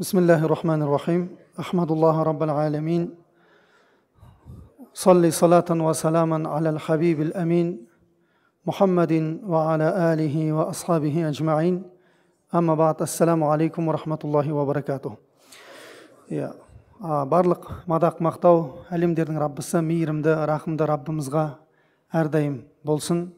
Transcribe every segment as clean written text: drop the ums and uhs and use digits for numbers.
Бисмиллахи-рахмани-рахим. Ахмадуллаха раббал аламин. Салли салатан ва саламан алял хабибил амин Мухаммадин ва аля алихи ва асхабихи ажмаин. Амма ба'д. Ассаламу алейкум ва рахматуллахи ва баракатух. Барлық мадақ мақтау әлемдердің Раббысы, мейірімді, рахымды Раббымызға әрдайым болсын.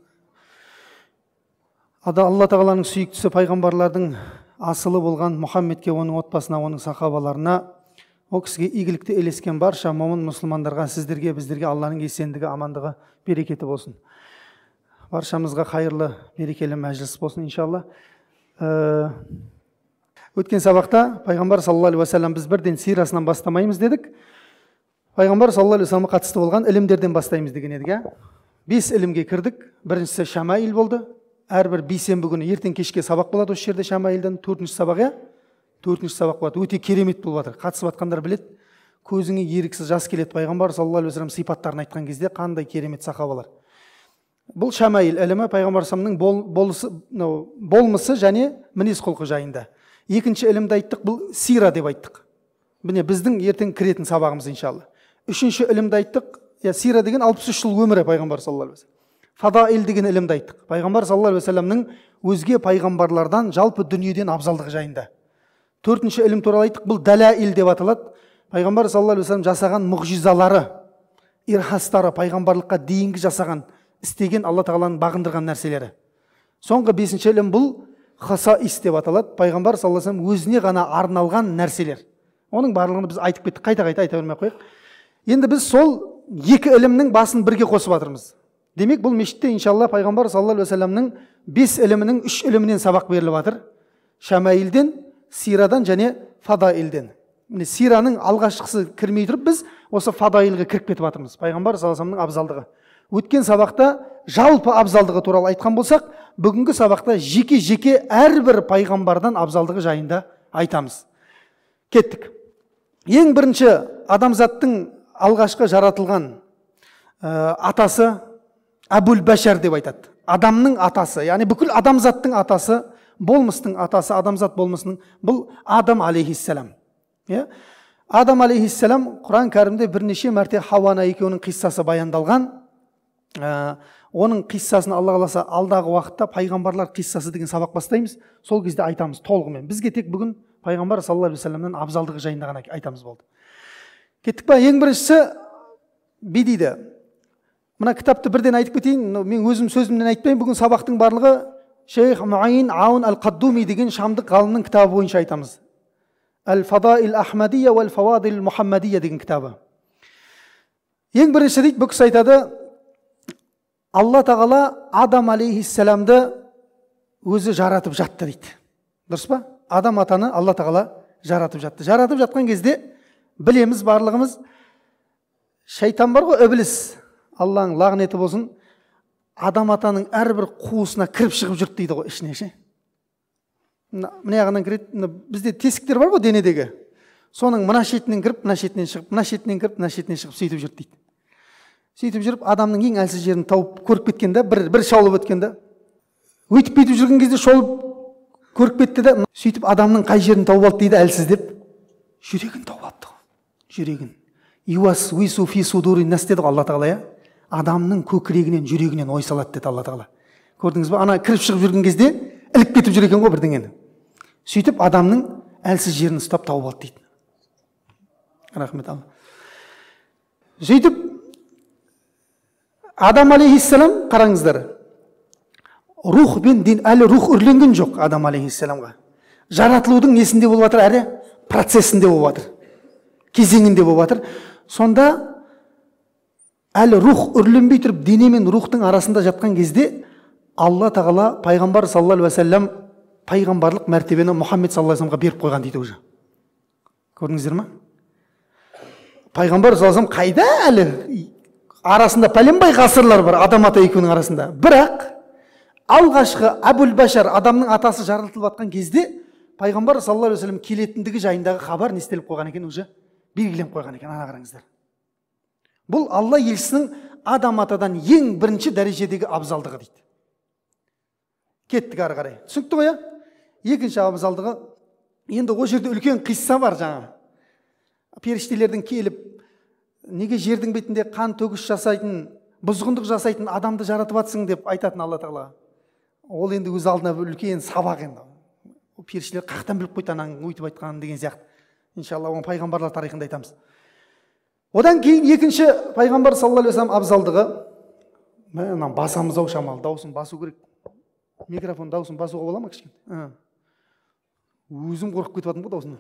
Алла Тағаланың сүйіктісі пайғамбарлардың асылы болған Мұхаммедке, оның отбасына, оның сахабаларына, о кісіге игілікті елескен барша момын мұсылмандарға, сіздерге, біздерге Алланың есендігі, амандығы, берекеті болсын. Баршамызға қайырлы, берекелі мәжіліс болсын, иншалла. Өткен сабақта пайғамбар саллаллаху алейхи уассалам біз бірден сирасынан бастамаймыз дедік. Пайғамбар саллаллаху алейхи уассаламға қатысты болған ілімдерден бастаймыз деген едік. 5 ілімге кірдік. Біріншісі шамаил болды. Әрбір бейсенбі күні ертең кешке сабақ болады осы жерде шамаилдан. 4-ші сабақ, иә? 4-ші сабақ болады. Өте керемет болып жатыр. Қатысып жатқандар біледі. Көзіңе еріксіз жас келеді. Пайғамбар саллаллаху алейхи уассалам сипаттарын айтқан кезде қандай керемет сахабалар. Бұл шамаил ілімі пайғамбар саллаллаху алейхи уассаламның болмысы және мінез құлқы жайында. Екінші ілімді айттық, бұл сира деп айттық. Міне біздің ертең кіретін сабағымыз иншалла. Үшінші ілімді айттық, сира деген 63 жыл өмірі пайғамбар саллаллаху алейхи уассалам. Фадаил деген ілімді айттық. Пайғамбар саллаллаху алейхи уассаламның өзге пайғамбарлардан жалпы дүниеден абзалдығы жайында. Төртінші ілім туралы айттық, бұл дәләил деп аталады. Пайғамбар саллаллаху алейхи уассалам жасаған мұғжизалары, ирхастары, пайғамбарлыққа дейінгі жасаған, істеген Алла Тағаланың бағындырған нәрселері. Соңғы бесінші ілім бұл хасаис деп аталады. Пайғамбар саллаллаху алейхи уассалам өзіне ғана арналған нәрселер. Оның барлығын біз айтып кеттік, қайта-қайта айта бермей қояйық. Енді біз сол екі ілімнің басын бірге қосып жатырмыз. Демек, бұл мешітте иншалла пайғамбар саллаллаху алейхи уассаламның 5 ілімінің 3 ілімінен сабақ беріліп жатыр. Шамаилден, сирадан және фадаилден. Міне сираның алғашқысы кірмей тұрып біз осы фадаилға кіріп кетіп жатырмыз. Пайғамбар саллаллаху алейхи уассаламның абзалдығы. Өткен сабақта жалпы абзалдығы туралы айтқан болсақ, бүгінгі сабақта жеке-жеке әрбір пайғамбардан абзалдығы жайында айтамыз. Кеттік. Ең бірінші адамзаттың алғашқы жаратылған атасы Әбул Бәшар деп айтады. Адамның атасы, яғни бүкіл адамзаттың атасы, болмыстың атасы, адамзат болмысының бұл Адам алейхиссалам. Адам алейхиссалам Құран кәрімде бірнеше мәрте Хауана екеуінің қиссасы баяндалған. Оның қиссасын Алла қаласа алдағы уақытта пайғамбарлар қиссасы деген сабақ бастаймыз. Сол кезде айтамыз толығымен. Бізге тек бүгін пайғамбар саллаллаху алейхи уассаламнан абзалдығы жайында ғана айтамыз болды. Кеттік па? Ең біріншісі бей дейді. Мына кітапты бірден айтып кетейін, мен өзім сөзімнен айтпаймын. Бүгін сабақтың барлығы Шейх Муаин Аун әл-Қаддуми деген шамдық ғалымның кітабы бойынша айтамыз. Әл-Фадаил Ахмадия уәл Фавадил Мухаммадия деген кітабы. Ең бірінші дейді, бұл кісі айтады, Алла Тағала Адам алейхиссаламды өзі жаратып жатты дейді. Дұрыс па? Адам атаны Алла Тағала жаратып жатты. Жаратып жатқан кезде білеміз барлығымыз, шайтан бар ғой, ібіліс, Алланың лағнеті болсын, Адам атаның әрбір қуысына кіріп шығып жүрді дейді ғой ішіне ше. Мына жағынан кіреді, бізде тесіктер бар ғой денедегі. Соның мына шетінен кіріп, мына шетінен шығып, мына шетінен кіріп, мына шетінен шығып сөйтіп жүрді дейді. Сөйтіп жүріп адамның ең әлсіз жерін тауып көріп кеткен да, бір шаулып өткен да. Өйтіп бүйтіп жүрген кезде шолып көріп кетті да, сөйтіп адамның қай жерін тауып алды дейді әлсіз деп. Жүрегін тауып алыпты ғой. Жүрегін. Юас уису фи судурин нас деді ғой Алла Тағала, иә? Адамның көкірегінен, жүрегінен ой салады деді Алла Тағала. Көрдіңіз ба? Ана кіріп шығып жүрген кезде іліп кетіп жүр екен ғой бірдеңені. Сөйтіп адамның әлсіз жерін ұстап тауып алды дейді. Рахмет Алла. Сөйтіп Адам алейхиссалам, қараңыздар, рух пен ден, әлі рух үрленген жоқ Адам алейхиссаламға. Жаратылудың несінде болып жатыр, әрі процесінде болып жатыр, кезеңінде болып жатыр. Сонда әлі рух үрленбей тұрып, дене мен рухтың арасында жатқан кезде Алла Тағала пайғамбар саллаллаху алейхи уассалам пайғамбарлық мәртебені Мұхаммед саллаллаху алейхи уассаламға беріп қойған дейді уже. Көрдіңіздер ма? Пайғамбар саллаллаху алейхи уассалам қайда әлі? Арасында пәленбай ғасырлар бар Адам ата екеуінің арасында. Бірақ алғашқы Әбул Башар адамның атасы жаратылып жатқан кезде пайғамбар саллаллаху алейхи уассалам келетіндігі жайындағы хабар не істеліп қойған екен уже? Белгіленіп қойған екен. Ана қараңыздар. Бұл Алла елшісінің Адам атадан ең бірінші дәрежедегі абзалдығы дейді. Кеттік ары қарай. Түсінікті ғой, иә? Екінші абзалдығы Енді ол жерде үлкен қисса бар жаңа. Періштелердің келіп, неге жердің бетінде қан төгіс жасайтын, бұзғындық жасайтын адамды жаратып атсың деп айтатын Алла тағала. Ол енді өз алдына бір үлкен сабақ енді. Ол періштелер қаяқтан біліп қойды ананың өйтіп айтқанын деген сияқты. Иншалла, оны пайғамбарлар тарихында айтамыз. Одан кейін екінші пайғамбар саллаллаху алейхи уассалам абзалдығы. Мына басамыз ау шамалы, дауысын басу керек. Микрофон дауысын басуға бола ма кішкене? Өзім қорқып кетіп жатырмын ғой даусынан.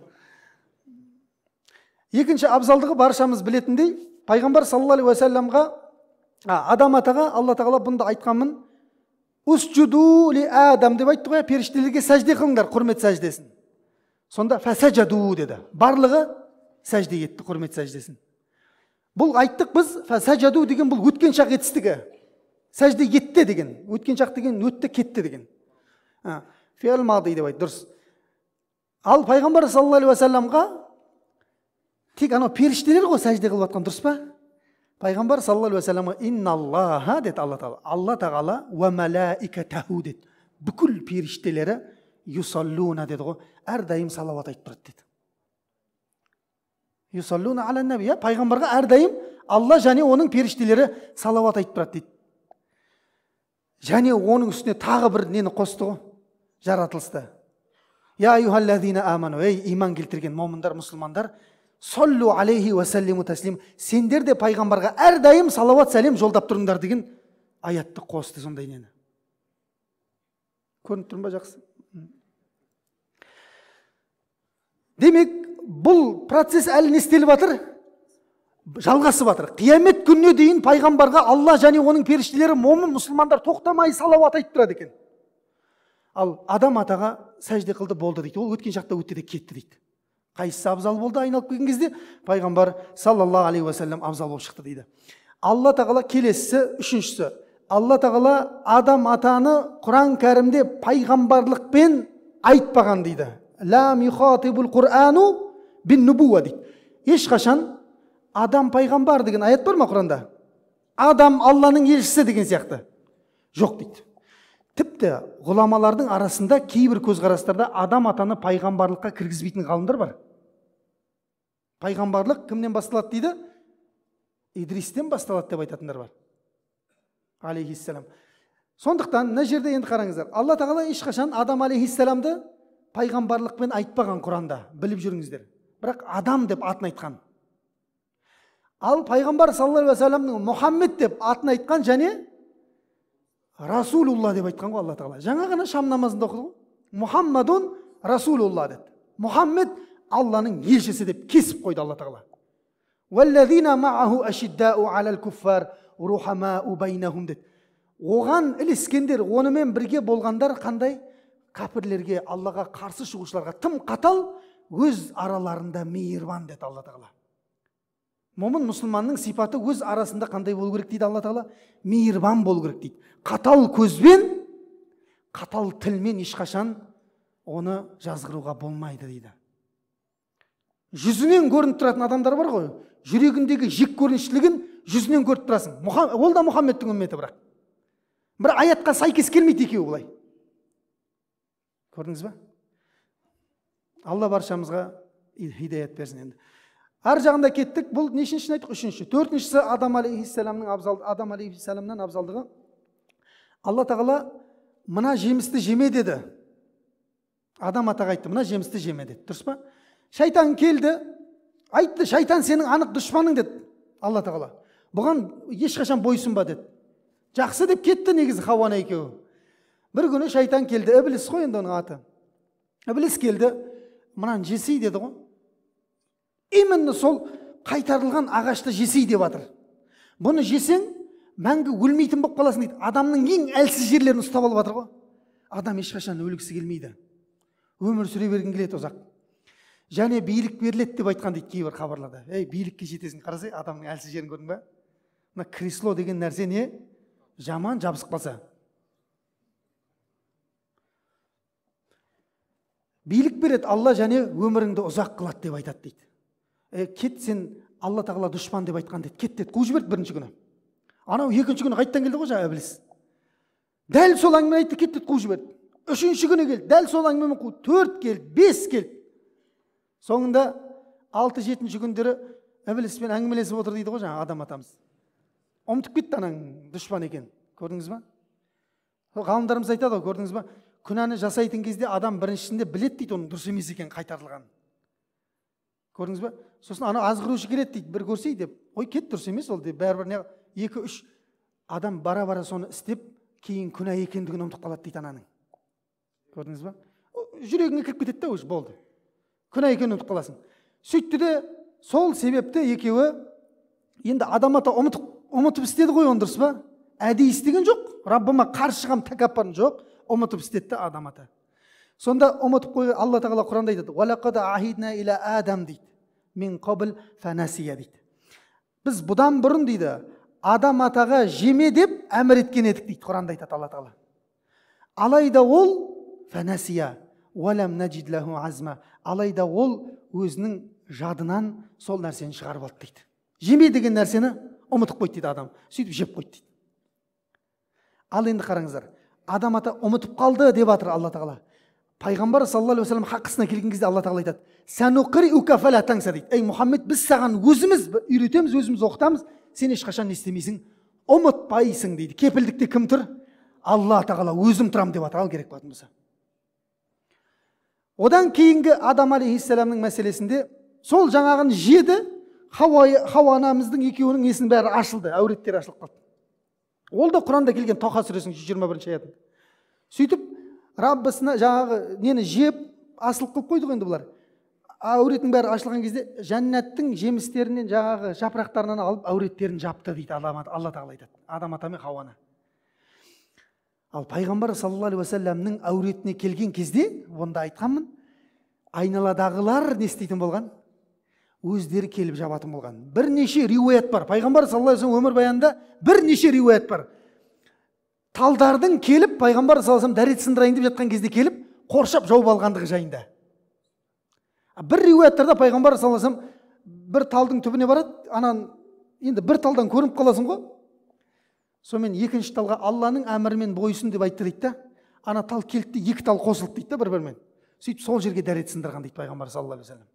Екінші абзалдығы баршамыз білетіндей, пайғамбар саллаллаху алейхи уассаламға, Адам атаға Алла тағала бұнда айтқанмын, усжуду ли Адам деп айтты ғой, періштелерге сәжде қылыңдар, құрмет сәждесін. Сонда фәсәжаду деді. Барлығы сәжде етті, құрмет сәждесін. Бұл айттық біз, фәсәжаду деген бұл өткен шақ етістігі. Сәжде етті деген, өткен шақ деген өтті, кетті деген. Фиал мағди деп айтты, дұрыс. Ал пайғамбар саллаллаху алейхи уассаламға тек анау періштелер ғой сәжде қылып жатқан, дұрыс па? Пайғамбар саллаллаху алейхи уассаламға инналлаха деді Алла тағала. Алла тағала уа малаикатаху деді. Бүкіл періштелері юсаллуна деді ғой, әрдайым салауат айтып тұрады деді. Юсаллуна аля наби, пайғамбарға әрдайым Алла және оның періштелері салауат айтып тұрады дейді. Және оның үстіне тағы бір нені қосты ғой? Жаратылысты. Я айюхаллазина аману, ей иман келтірген момындар, мұсылмандар, саллу алейхи уассалиму таслим, сендер де пайғамбарға әрдайым салауат сәлем жолдап тұрыңдар деген аятты қосты сондай нені. Көрініп тұр ма жақсы? Демек, бұл процесс әлі не істеліп жатыр? Жалғасып жатыр. Қиямет күніне дейін пайғамбарға Алла және оның періштелері, момын мұсылмандар тоқтамай салауат айтып тұрады екен. Ал Адам атаға сәжде қылды болды дейді. Ол өткен шақта өтті де кетті дейді. Қайсысы абзал болды айналып келген кезде? Пайғамбар саллаллаху алейхи уассалам абзал болып шықты дейді. Алла тағала келесісі, үшіншісі. Алла тағала Адам атаны Құран кәрімде пайғамбарлықпен айтпаған дейді. Лам юхатибул Қурану бин нубуа дейді. Ешқашан Адам пайғамбар деген аят бар ма Құранда? Адам Алланың елшісі деген сияқты. Жоқ дейді. Тіпті ғұламалардың арасында кейбір көзқарастарда Адам атаны пайғамбарлыққа кіргізбейтін ғалымдар бар. Пайғамбарлық кімнен басталады дейді? Идристен басталады деп айтатындар бар. Алейхиссалам. Сондықтан мына жерде енді қараңыздар. Алла тағала ешқашан Адам алейхиссаламды пайғамбарлықпен айтпаған Құранда, біліп жүріңіздер. Бірақ Адам деп атын айтқан. Ал пайғамбар саллаллаху алейхи уассаламның Мұхаммед деп атын айтқан және Расулулла деп айтқан ғой Алла тағала. Жаңа ғана шам намазында оқыды ғой. Мұхаммадун Расулулла деді. Мұхаммед Алланың елшісі деп кесіп қойды Алла тағала. Уаллазина мааху ашиддау алал куффар рухамау байнахум деді. Оған ілескендер, онымен бірге болғандар қандай? Кәпірлерге, Аллаға қарсы шығушыларға тым қатал, өз араларында мейірбан деді Алла тағала. Момын мұсылманның сипаты өз арасында қандай болу керек дейді Алла тағала? Мейірбан болу керек дейді. Қатал көзбен, қатал тілмен ешқашан оны жазғыруға болмайды дейді. Жүзінен көрініп тұратын адамдар бар ғой, жүрегіндегі жек көрініштілігін жүзінен көріп тұрасың. Ол да Мұхаммедтің үмметі бірақ. Бір аятқа сәйкес келмейді екеуі былай. Көрдіңіз ба? Алла баршамызға хидаят берсін енді. Ар жағында кеттік. Бұл нешіншісін айттық? Үшінші. Төртіншісі Адам алейхиссаламның абзал, Адам алейхиссаламнан абзалдығы. Алла тағала мына жемісті жеме деді. Адам атаға айтты, мына жемісті жеме деді. Дұрыс па? Шайтан келді, айтты, шайтан сенің анық дұшпаның деді Алла тағала. Бұған ешқашан бойсынба деді. Жақсы деп кетті негізі Хауана екеуі. Бір күні шайтан келді, Ібліс қой енді оның аты. Ібліс келді, мынаны жесей деді ғой. Именно сол қайтарылған ағашты жесей деп жатыр. Бұны жесең, мәңгі өлмейтін болып қаласың дейді. Адамның ең әлсіз жерлерін ұстап алып жатыр ғой. Адам ешқашан өлгісі келмейді. Өмір сүре бергің келеді ұзақ. Және билік беріледі деп айтқан дейді кейбір хабарларда. Ей, билікке жетесің, қарасай, адамның әлсіз жерін көрдің ба? Мына кресло деген нәрсе не? Жаман жабысып қалса. Билік береді Алла және өміріңді ұзақ қылады деп айтады дейді. Кет сен Алла тағала дұшпан деп айтқан дейді. Кет деді, қуып жіберді бірінші күні. Анау екінші күні қайттан келді ғой жаңа Ібліс. Дәл сол әңгімені айтты, кет деді, қуып жіберді. Үшінші күні келді, дәл сол әңгімемен қуды. 4 келді, 5 келді. Соңында 6-7 күндері ібіліспен әңгімелесіп отыр дейді ғой жаңа Адам атамыз. Ұмытып кетті анаң дұшпан екен. Көрдіңіз ба? Ғалымдарымыз айтады ғой, көрдіңіз ба? Күнәні жасайтын кезде адам біріншісінде біледі дейді оның дұрыс емес екенін, қайтарылғанын. Көрдіңіз ба? Сосын ана азғырушы келеді дейді, бір көрсей деп. Ой, кет, дұрыс емес ол деп. Бәрібір не 2-3 адам бара-бара соны істеп, кейін күнә екендігін ұмытып қалады дейді ананың. Көрдіңіз ба? Жүрегіңе кіріп кетеді де, уже болды. Күнә екенін ұмытып қаласың. Сөйтті де сол себепті екеуі енді Адам ата ұмытып істеді ғой оны, дұрыс па? Әдейі істеген жоқ. Раббыма қарсы шығам, тәкаппарым жоқ. Ұмытып істеді Адам ата. Сонда ұмытып қой, Алла тағала Құранда айтады: "Уалақад ахидна иля Адам" дейді. "Мин қабл фанасия" дейді. Біз бұдан бұрын дейді, Адам атаға жеме деп әмір еткен едік дейді, Құранда айтады Алла тағала. Алайда ол фанасия уалам нажид лаху азма. Алайда ол өзінің жадынан сол нәрсені шығарып алды дейді. Жеме деген нәрсені ұмытып қойды дейді адам. Сөйтіп жеп қойды дейді. Ал енді қараңыздар, Адам ата ұмытып қалды деп жатыр Алла тағала. Пайғамбар саллаллаху алейхи уассалам хаққысына келген кезде Алла тағала айтады: "Сануқриука фала таңса" дейді. Ей Мұхаммед, біз саған өзіміз үйретеміз, өзіміз оқытамыз, сен ешқашан не істемейсің, ұмытпайсың дейді. Кепілдікте кім тұр? Алла тағала, өзім тұрам деп жатыр, ал керек болатын болса. Одан кейінгі Адам алейхиссаламның мәселесінде сол жаңағын жеді, Хауа анамыздың екеуінің несінің бәрі ашылды, әуреттері ашылып қалды. Ол да Құранда келген Тоха сүресінің 121-ші аятында. Сөйтіп Раббысына жаңағы нені жеп асылып қылып қойды ғой енді бұлар. Әуреттің бәрі ашылған кезде жәннаттың жемістерінен жаңағы жапырақтарынан алып әуреттерін жапты дейді Алла тағала айтады. Адам ата мен Хауаны. Ал пайғамбар саллаллаху алейхи уассаламның әуретіне келген кезде, онда айтқанмын, айналадағылар не істейтін болған? Өздері келіп жабатын болған. Бірнеше риуаят бар. Пайғамбар саллаллаху алейхи вассалам өмірбаянында бірнеше риуаят бар. Талдардың келіп, пайғамбар саллаллаху алейхи вассалам дәрет сындырайын деп жатқан кезде келіп, қоршап жауып алғандығы жайында. Бір риуаяттарда пайғамбар саллаллаху алейхи вассалам бір талдың түбіне барады, анан енді бір талдан көрініп қаласың ғой. Сонымен екінші талға Алланың әмірімен бойсын деп айтты дейді да. Ана тал келді, екі тал қосылды дейді да бір-бірімен. Сөйтіп сол жерге дәрет сындырған дейді пайғамбар саллаллаху алейхи вассалам.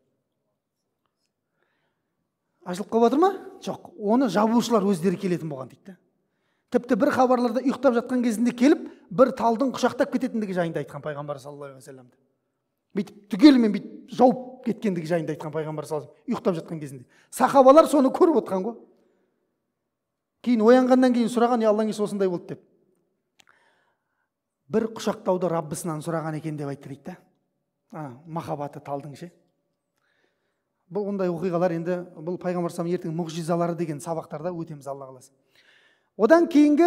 Ашылып қалып жатыр ма? Жоқ. Оны жабушылар өздері келетін болған дейді да. Тіпті бір хабарларда ұйықтап жатқан кезінде келіп, бір талдың құшақтап кететіндігі жайында айтқан пайғамбар саллаллаху алейхи вассаламды. Бүйтіп түгелімен бүйтіп жауып кеткендігі жайында айтқан пайғамбар саллаллаху алейхи вассалам ұйықтап жатқан кезінде. Сахабалар соны көріп отқан ғой. Кейін оянғаннан кейін сұраған, Алланың елшісі осындай болды деп. Бір құшақтауды Раббысынан сұраған екен деп айтты дейді да. Махаббаты талдың ше. Бұл ондай оқиғалар енді бұл пайғамбар саллаллаху алейхи вассалам ертең мұғжизалары деген сабақтарда өтеміз Алла қаласа. Одан кейінгі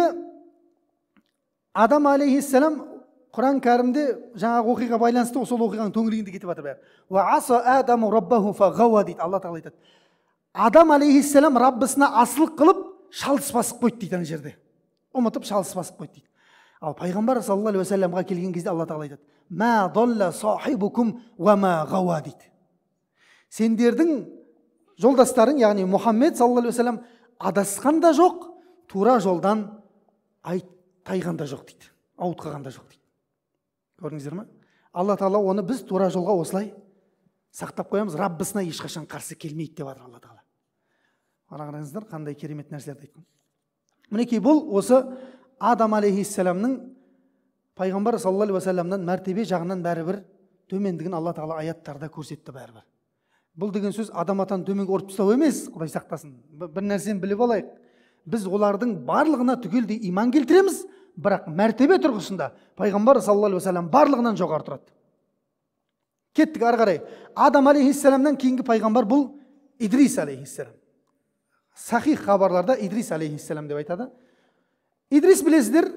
Адам алейхиссалам Құран кәрімде жаңағы оқиға байланысты сол оқиғаның төңірегінде кетіп жатыр бәрі. Уа аса Адаму раббаху фағауа дейді. Алла тағала айтады. Адам алейхиссалам Раббысына асылық қылып шалыс басып қойды дейді ана жерде. Ұмытып шалыс басып қойды дейді. Ал пайғамбар саллаллаху алейхи уассаламға келген кезде Алла тағала айтады: «Ма далла сахибукум уа ма ғауа» дейді. Сендердің жолдастарың, яғни Мұхаммед саллаллаху алейхи уассалам адасқан да жоқ, тура жолдан тайған да жоқ дейді, ауытқыған да жоқ дейді. Көрдіңіздер ме? Алла тағала оны біз тура жолға осылай сақтап қоямыз, Раббысына ешқашан қарсы келмейді деп жатыр Алла тағала. Қараңыздар, қандай керемет нәрселерді айтқан. Мінекей бұл осы Адам алейхиссаламның пайғамбар саллаллаху алейхи уассаламнан мәртебе жағынан бәрібір төмендігін Алла тағала аяттарда көрсетті бәрібір. Бұл деген сөз Адам атаны төменге ұрып тастау емес, Құдай сақтасын. Бір нәрсені біліп алайық. Біз олардың барлығына түгелдей иман келтіреміз, бірақ мәртебе тұрғысында пайғамбар саллаллаху алейхи уассалам барлығынан жоғары тұрады. Кеттік ары қарай. Адам алейхиссаламнан кейінгі пайғамбар бұл Идрис алейхиссалам. Сахих хабарларда Идрис алейхиссалам деп айтады. Идрис білесіздер,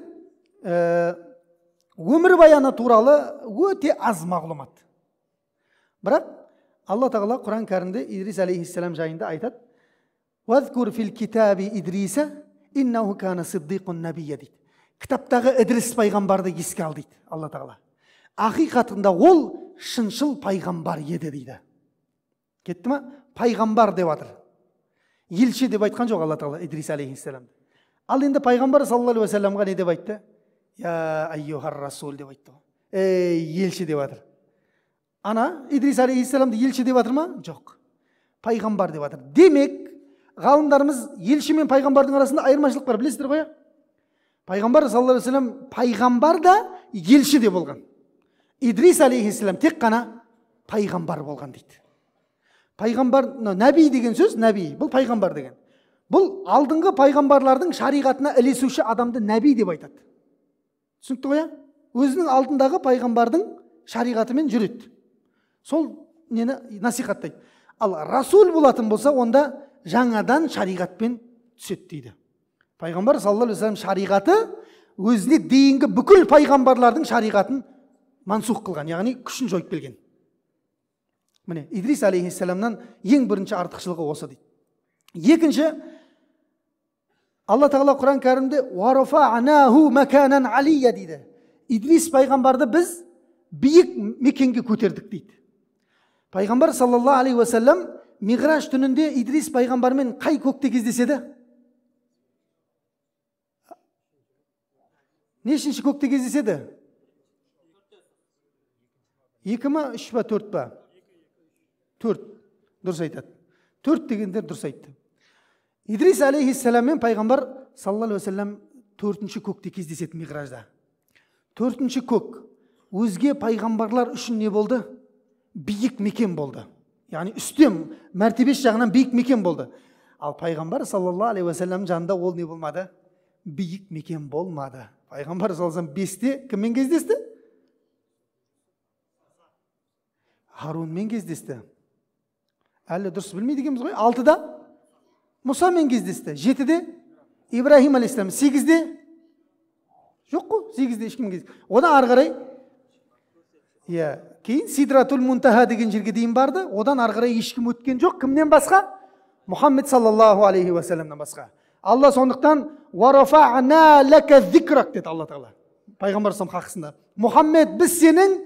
өмірбаяны туралы өте аз мағлұмат. Бірақ Алла тағала Құран кәрімде Идрис алейхиссалам жайында айтады. «Уазкур фил китаби Идриса, иннаху кана сиддиқун набийя» дейді. Кітаптағы Идрис пайғамбарды еске ал дейді Алла тағала. Ақиқатында ол шыншыл пайғамбар еді дейді. Кетті ма? Пайғамбар деп жатыр. Елші деп айтқан жоқ Алла тағала Идрис алейхиссаламды. Ал енді пайғамбар саллаллаху алейхи уассаламға не деп айтты? Я айюхар расул деп айтты. Ей, елші деп жатыр. Ана Идрис алейхиссаламды елші деп жатыр ма? Жоқ. Пайғамбар деп жатыр. Демек, ғалымдарымыз елші мен пайғамбардың арасында айырмашылық бар, білесіздер ғой? Пайғамбар саллаллаху алейхи уассалам пайғамбар да, елші де болған. Идрис алейхиссалам тек қана пайғамбар болған дейді. Пайғамбар, нәби деген сөз, нәби, бұл пайғамбар деген. Бұл алдыңғы пайғамбарлардың шариғатына ілесуші адамды нәби деп айтады. Түсінікті ғой, Өзінің алдындағы пайғамбардың шариғатымен жүреді. Сол нені насихаттайды. Ал расул болатын болса, онда жаңадан шариғатпен түседі дейді. Пайғамбар саллаллаху алейхи уассалам шариғаты өзіне дейінгі бүкіл пайғамбарлардың шариғатын мансух қылған, яғни күшін жойып келген. Міне, Идрис алейхиссаламнан ең бірінші артықшылығы осы дейді. Екінші, Алла тағала Құран кәрімде «Уарафа'наху маканан алия» дейді. Идрис пайғамбарды біз биік мекенге көтердік дейді. Пайғамбар саллаллаху алейхи уассалам Миғраж түнінде Идрис пайғамбармен қай көкте кездеседі? Нешінші көкте кездеседі? 2 ма, 3 па, 4 па? 4. Дұрыс айтады. 4 дегендер дұрыс айтты. Идрис алейхиссалам мен пайғамбар саллаллаху алейхи уассалам 4-ші көкте кездеседі Миғражда. 4-ші көк өзге пайғамбарлар үшін не болды? Биік мекен болды. Яғни үстем, мәртебесі жағынан биік мекен болды. Ал пайғамбар саллаллаху алейхи уассалам жанында ол не болмады? Биік мекен болмады. Пайғамбар саллаллаху алейхи уассалам 5-те кіммен кездесті? Харунмен кездесті. Әлі дұрыс білмейді екенбіз ғой. 6-да Мұсамен кездесті. 7-де Ибраһим алейхиссалам. 8-де жоқ қой, 8-де ешкім кездесті. Одан ары қарай иә, кейін Сидратул Мунтаха деген жерге дейін барды. Одан ары қарай ешкім өткен жоқ. Кімнен басқа? Мұхаммед саллаллаху алейхи уассаламнан басқа. Алла сондықтан «Уарафа'на лака зикрак» деді Алла тағала. Пайғамбар саллаллаху хақысында. Мұхаммед, біз сенің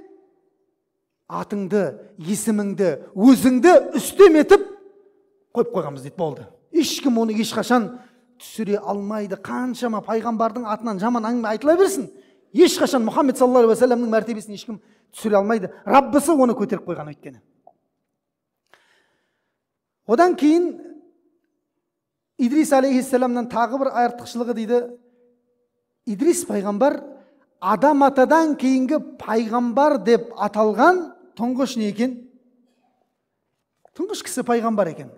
атыңды, есіміңді, өзіңді үстем етіп қойып қойғанбыз дейді, болды. Ешкім оны ешқашан түсіре алмайды. Қаншама пайғамбардың атынан жаман әңгіме айтыла берсін, ешқашан Мұхаммед саллаллаху алейхи уассаламның мәртебесін ешкім түсіре алмайды. Раббысы оны көтеріп қойған өйткені. Одан кейін Идрис алейхиссаламнан тағы бір артықшылығы дейді. Идрис пайғамбар Адам атадан кейінгі пайғамбар деп аталған тұңғыш не екен? Тұңғыш кісі пайғамбар екен.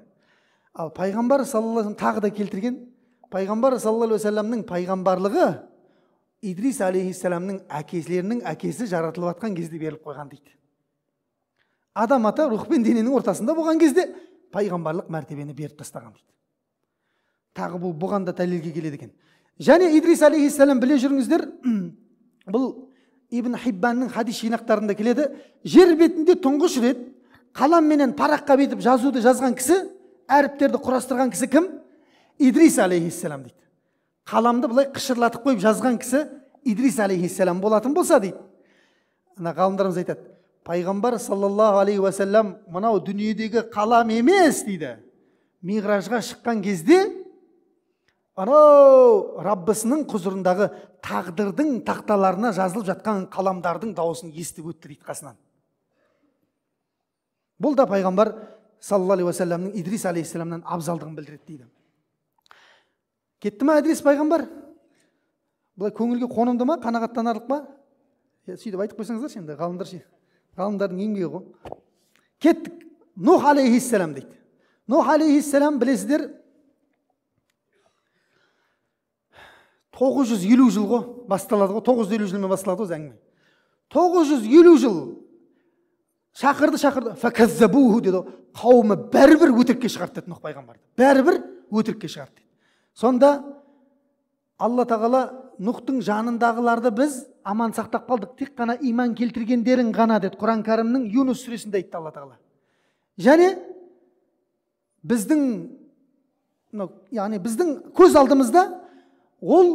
Ал пайғамбар саллаллаху алейхи вассалам тағы да келтірген, пайғамбар саллаллаху алейхи вассаламның пайғамбарлығы Идрис алейхиссаламның әкелерінің әкесі жаратылып атқан кезде беріліп қойған дейді. Адам ата рух пен дененің ортасында болған кезде пайғамбарлық мәртебені беріп тастаған дейді. Тағы бұл бұған да дәлелге келеді екен. Және Идрис алейхиссалам, біле жүріңіздер, бұл Ибн Хиббанның хадис жинақтарында келеді. Жер бетінде тұңғыш рет қаламменен параққа бетіп жазуды жазған кісі, әріптерді құрастырған кісі кім? Идрис алейхиссалам дейді. Қаламды былай қышырлатып қойып жазған кісі Идрис алейхиссалам болатын болса дейді. Ана ғалымдарымыз айтады, пайғамбар саллаллаху алейхи уассалам мынау дүниедегі қалам емес дейді. Миғражға шыққан кезде анау Раббысының құзырындағы тағдырдың тақталарына жазылып жатқан қаламдардың дауысын естіп өтті дейді қасынан. Бұл да пайғамбар саллаллаху алейхи уассаламның Идрис алейхиссаламнан абзалдығын білдіреді дейді. Кетті ма Идрис пайғамбар? Былай көңілге қонымды ма, қанағаттанарлық па? Сөйтіп айтып қойсаңыздаршы енді, ғалымдар ше, ғалымдардың еңбегі ғой. Кеттік. Нух алейхиссалам дейді. Нух алейхиссалам білесіздер, 950 жыл ғой басталады ғой, 950 жылмен басталады ғой әңгіме. 950 жыл шақырды, шақырды. Фәкәззәбуху деді, қауымы бәрібір өтірікке шығарды деді Нух пайғамбарды. Бәрібір өтірікке шығарды деді. Сонда Алла тағала Нухтың жанындағыларды біз аман сақтап қалдық, тек қана иман келтіргендерін ғана деді. Құран кәрімнің Юнус сүресінде айтты Алла тағала. Және біздің, яғни біздің көз алдымызда ол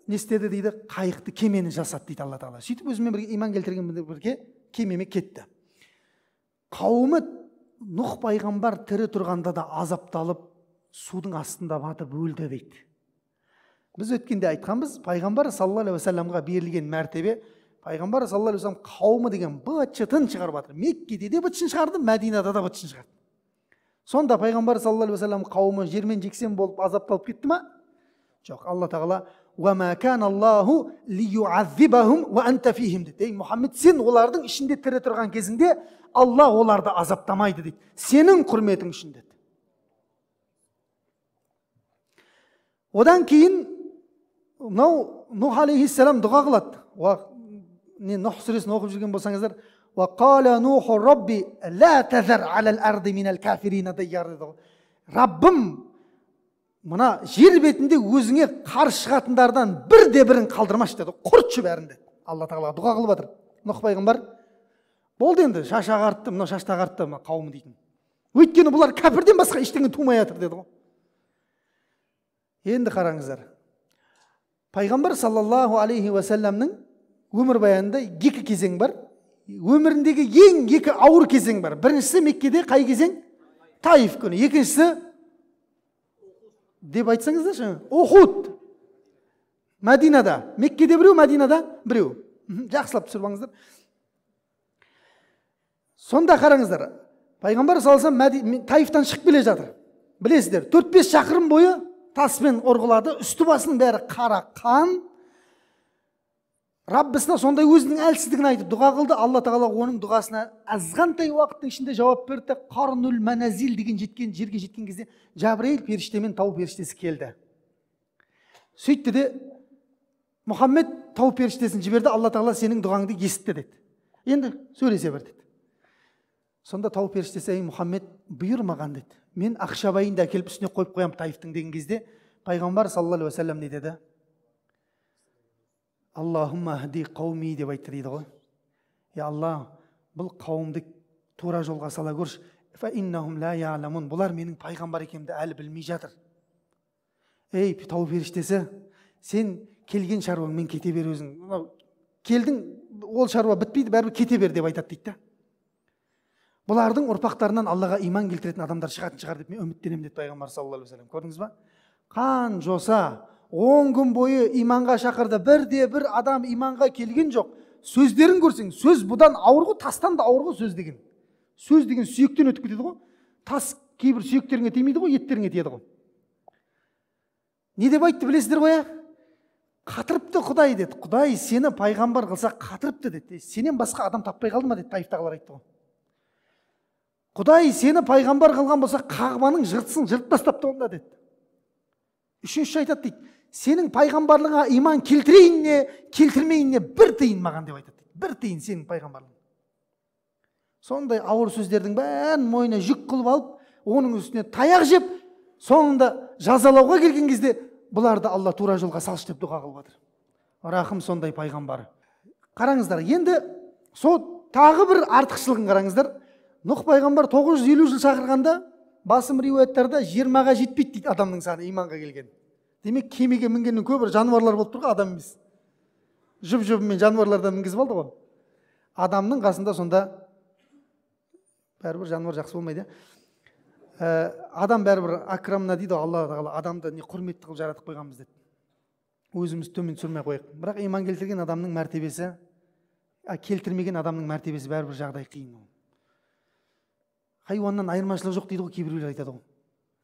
не істеді дейді, қайықты, кемені жасады дейді Алла тағала. Сөйтіп өзімен бірге иман келтірген бірге кемеме кетті. Қауымы Нұх пайғамбар тірі тұрғанда да азапталып, судың астында батып өлді дейді. Біз өткенде айтқанбыз, пайғамбар саллаллаху алейхи уассаламға берілген мәртебе Пайғамбар саллаллаху алейхи уассалам қауымы деген быт-шытын шығарып жатыр. Меккеде де быт-шытын шығарды, Мәдинада да быт-шытын шығарды. Сонда пайғамбар саллаллаху алейхи уассалам қауымы жермен жексен болып азапталып кетті ма? Жоқ, Алла тағала «Уа кан Аллаху лиюаззибахум уа анта фихим» дейді. Ей Мұхаммед, сен олардың ішінде тірі тұрған кезіңде Алла оларды азаптамайды дейді. Сенің құрметің үшін деді. Одан кейін мынау Нух алейхиссалам дұға қылады. Не Нух сүресін оқып жүрген болсаңыздар, «Уа Нуху Рабби ла тазар алал арды минал кафирина дайяр» дейді. Раббым, мына жер бетінде өзіңе қарсы шығатындардан бірде бірін қалдырмашы деді. Құртшы бәрін деді. Алла тағала дұға қылып жатыр. Нұх пайғамбар болды енді, шаш ағартты, мынау шашты ағартты мына қауым дейтін. Өйткені бұлар кәпірден басқа ештеңе тумай жатыр деді ғой. Енді қараңыздар. Пайғамбар саллаллаху алейхи уассаламның өмірбаянында екі кезең бар. Өміріндегі ең екі ауыр кезең бар. Біріншісі Меккеде қай кезең? Таиф күні. Екіншісі деп айтсаңыздаршы, Ухуд. Мәдинада. Меккеде біреу, Мәдинада біреу. Жақсылап түсіріп алыңыздар. Сонда қараңыздар, пайғамбар саллаллаху алейхи вассалам Таифтан шығып келе жатыр. Білесіздер, 4-5 шақырым бойы таспен ұрғылады, үсті басының бәрі қара қан. Раббысына сондай өзінің әлсіздігін айтып дұға қылды. Алла тағала оның дұғасына азғантай уақыттың ішінде жауап берді. Қарнуль маназил деген жеткен жерге жеткен кезде Жабраил періште мен тау періштесі келді. Сөйтті де Мұхаммед тау періштесін жіберді. Алла тағала сенің дұғаңды есітті деді. Енді сөйлесе бер деді. Сонда тау періштесі, ей Мұхаммед, бұйыр маған деді. Мен ақшабайынды әкеліп үстіне қойып қоям Таифтың деген кезде пайғамбар саллаллаху алейхи уассалам не деді? Аллахумма хди қауми деп айтты дейді ғой. Я Алла, бұл қауымды тура жолға сала көрші. Фа иннахум ла я'ламун. Бұлар менің пайғамбар екенімді әлі білмей жатыр. Ей, тау періштесі, сен келген шаруаңмен кете бер өзің. Мынау келдің, ол шаруа бітпейді, бәрібір кете бер деп айтады дейді да. Бұлардың ұрпақтарынан Аллаға иман келтіретін адамдар шығатын шығар деп мен үміттенемін деді пайғамбар саллаллаху алейхи уассалам. Көрдіңіз ба? Қан жоса 10 күн бойы иманға шақырды, бірде бір адам иманға келген жоқ. Сөздерін көрсең, сөз бұдан ауыр ғой, тастан да ауыр ғой сөз деген. Сөз деген сүйектен өтіп кетеді ғой. Тас кейбір сүйектеріңе тимейді ғой, еттеріңе тиеді ғой. Не деп айтты білесіздер ғой, ә? Қатырыпты Құдай деді. Құдай сені пайғамбар қылса қатырыпты деді. Сенен басқа адам таппай қалды ма деді, Таифтағылар айтты ғой. Құдай сені пайғамбар қылған болса, Қағбаның жыртысын жыртып тастапты онда деді. Үшінші айтады дейді. Сенің пайғамбарлығыңа иман келтірейін не, келтірмейін не, бір тиын маған деп айтады. Бір тиын сенің пайғамбарлығың. Сондай ауыр сөздердің бәрін мойнына жүк қылып алып, оның үстіне таяқ жеп, соңында жазалауға келген кезде бұларды Алла тура жолға салшы деп дұға қылып жатыр. Рахым сондай пайғамбар. Қараңыздар, енді сол тағы бір артықшылығын қараңыздар. Нұх пайғамбар 950 жыл шақырғанда, басым риуаяттарда 20-ға жетпейді дейді адамның саны иманға келген. Демек, кемеге мінгеннің көбі жануарлар болып тұр ғой, адам емес. Жұп-жұбымен жануарлардан мінгізіп алды ғой. Адамның қасында сонда бәрібір жануар жақсы болмайды. Адам бәрібір акрамна дейді, Алла тағала адамды не құрметті қылып жаратып қойғанбыз деді. Өзіміз төмен түсірмей қояйық. Бірақ иман келтірген адамның мәртебесі, келтірмеген адамның мәртебесі бәрібір жағдай қиын. Хайуаннан айырмашылық жоқ дейді ғой, кейбіреулер айтады ғой.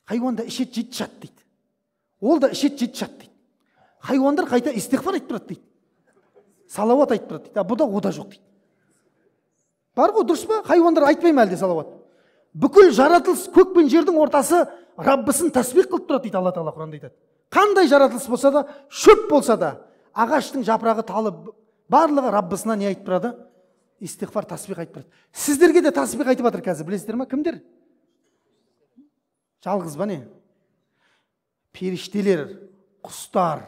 Хайуан да ішеді, жейді, жат дейді. Ол да ішеді, жейді, жат дейді. Хайуандар қайта истиғфар айтып тұрады дейді. Салауат айтып тұрады дейді. А бұда о да жоқ дейді. Бар ғой, дұрыс па? Хайуандар айтпай ма әлде салауат? Бүкіл жаратылыс көк пен жердің ортасы Раббысын тәсбих қылып тұрады дейді Алла тағала Құранда айтады. Қандай жаратылыс болса да, шөп болса да, ағаштың жапырағы, талы, барлығы Раббысына не айтып тұрады? Истиғфар, тасбих айтып тұрады. Сіздерге де тасбих айтып жатыр қазір, білесіздер ма? Кімдер? Жалғыз ба не? Періштелер, құстар,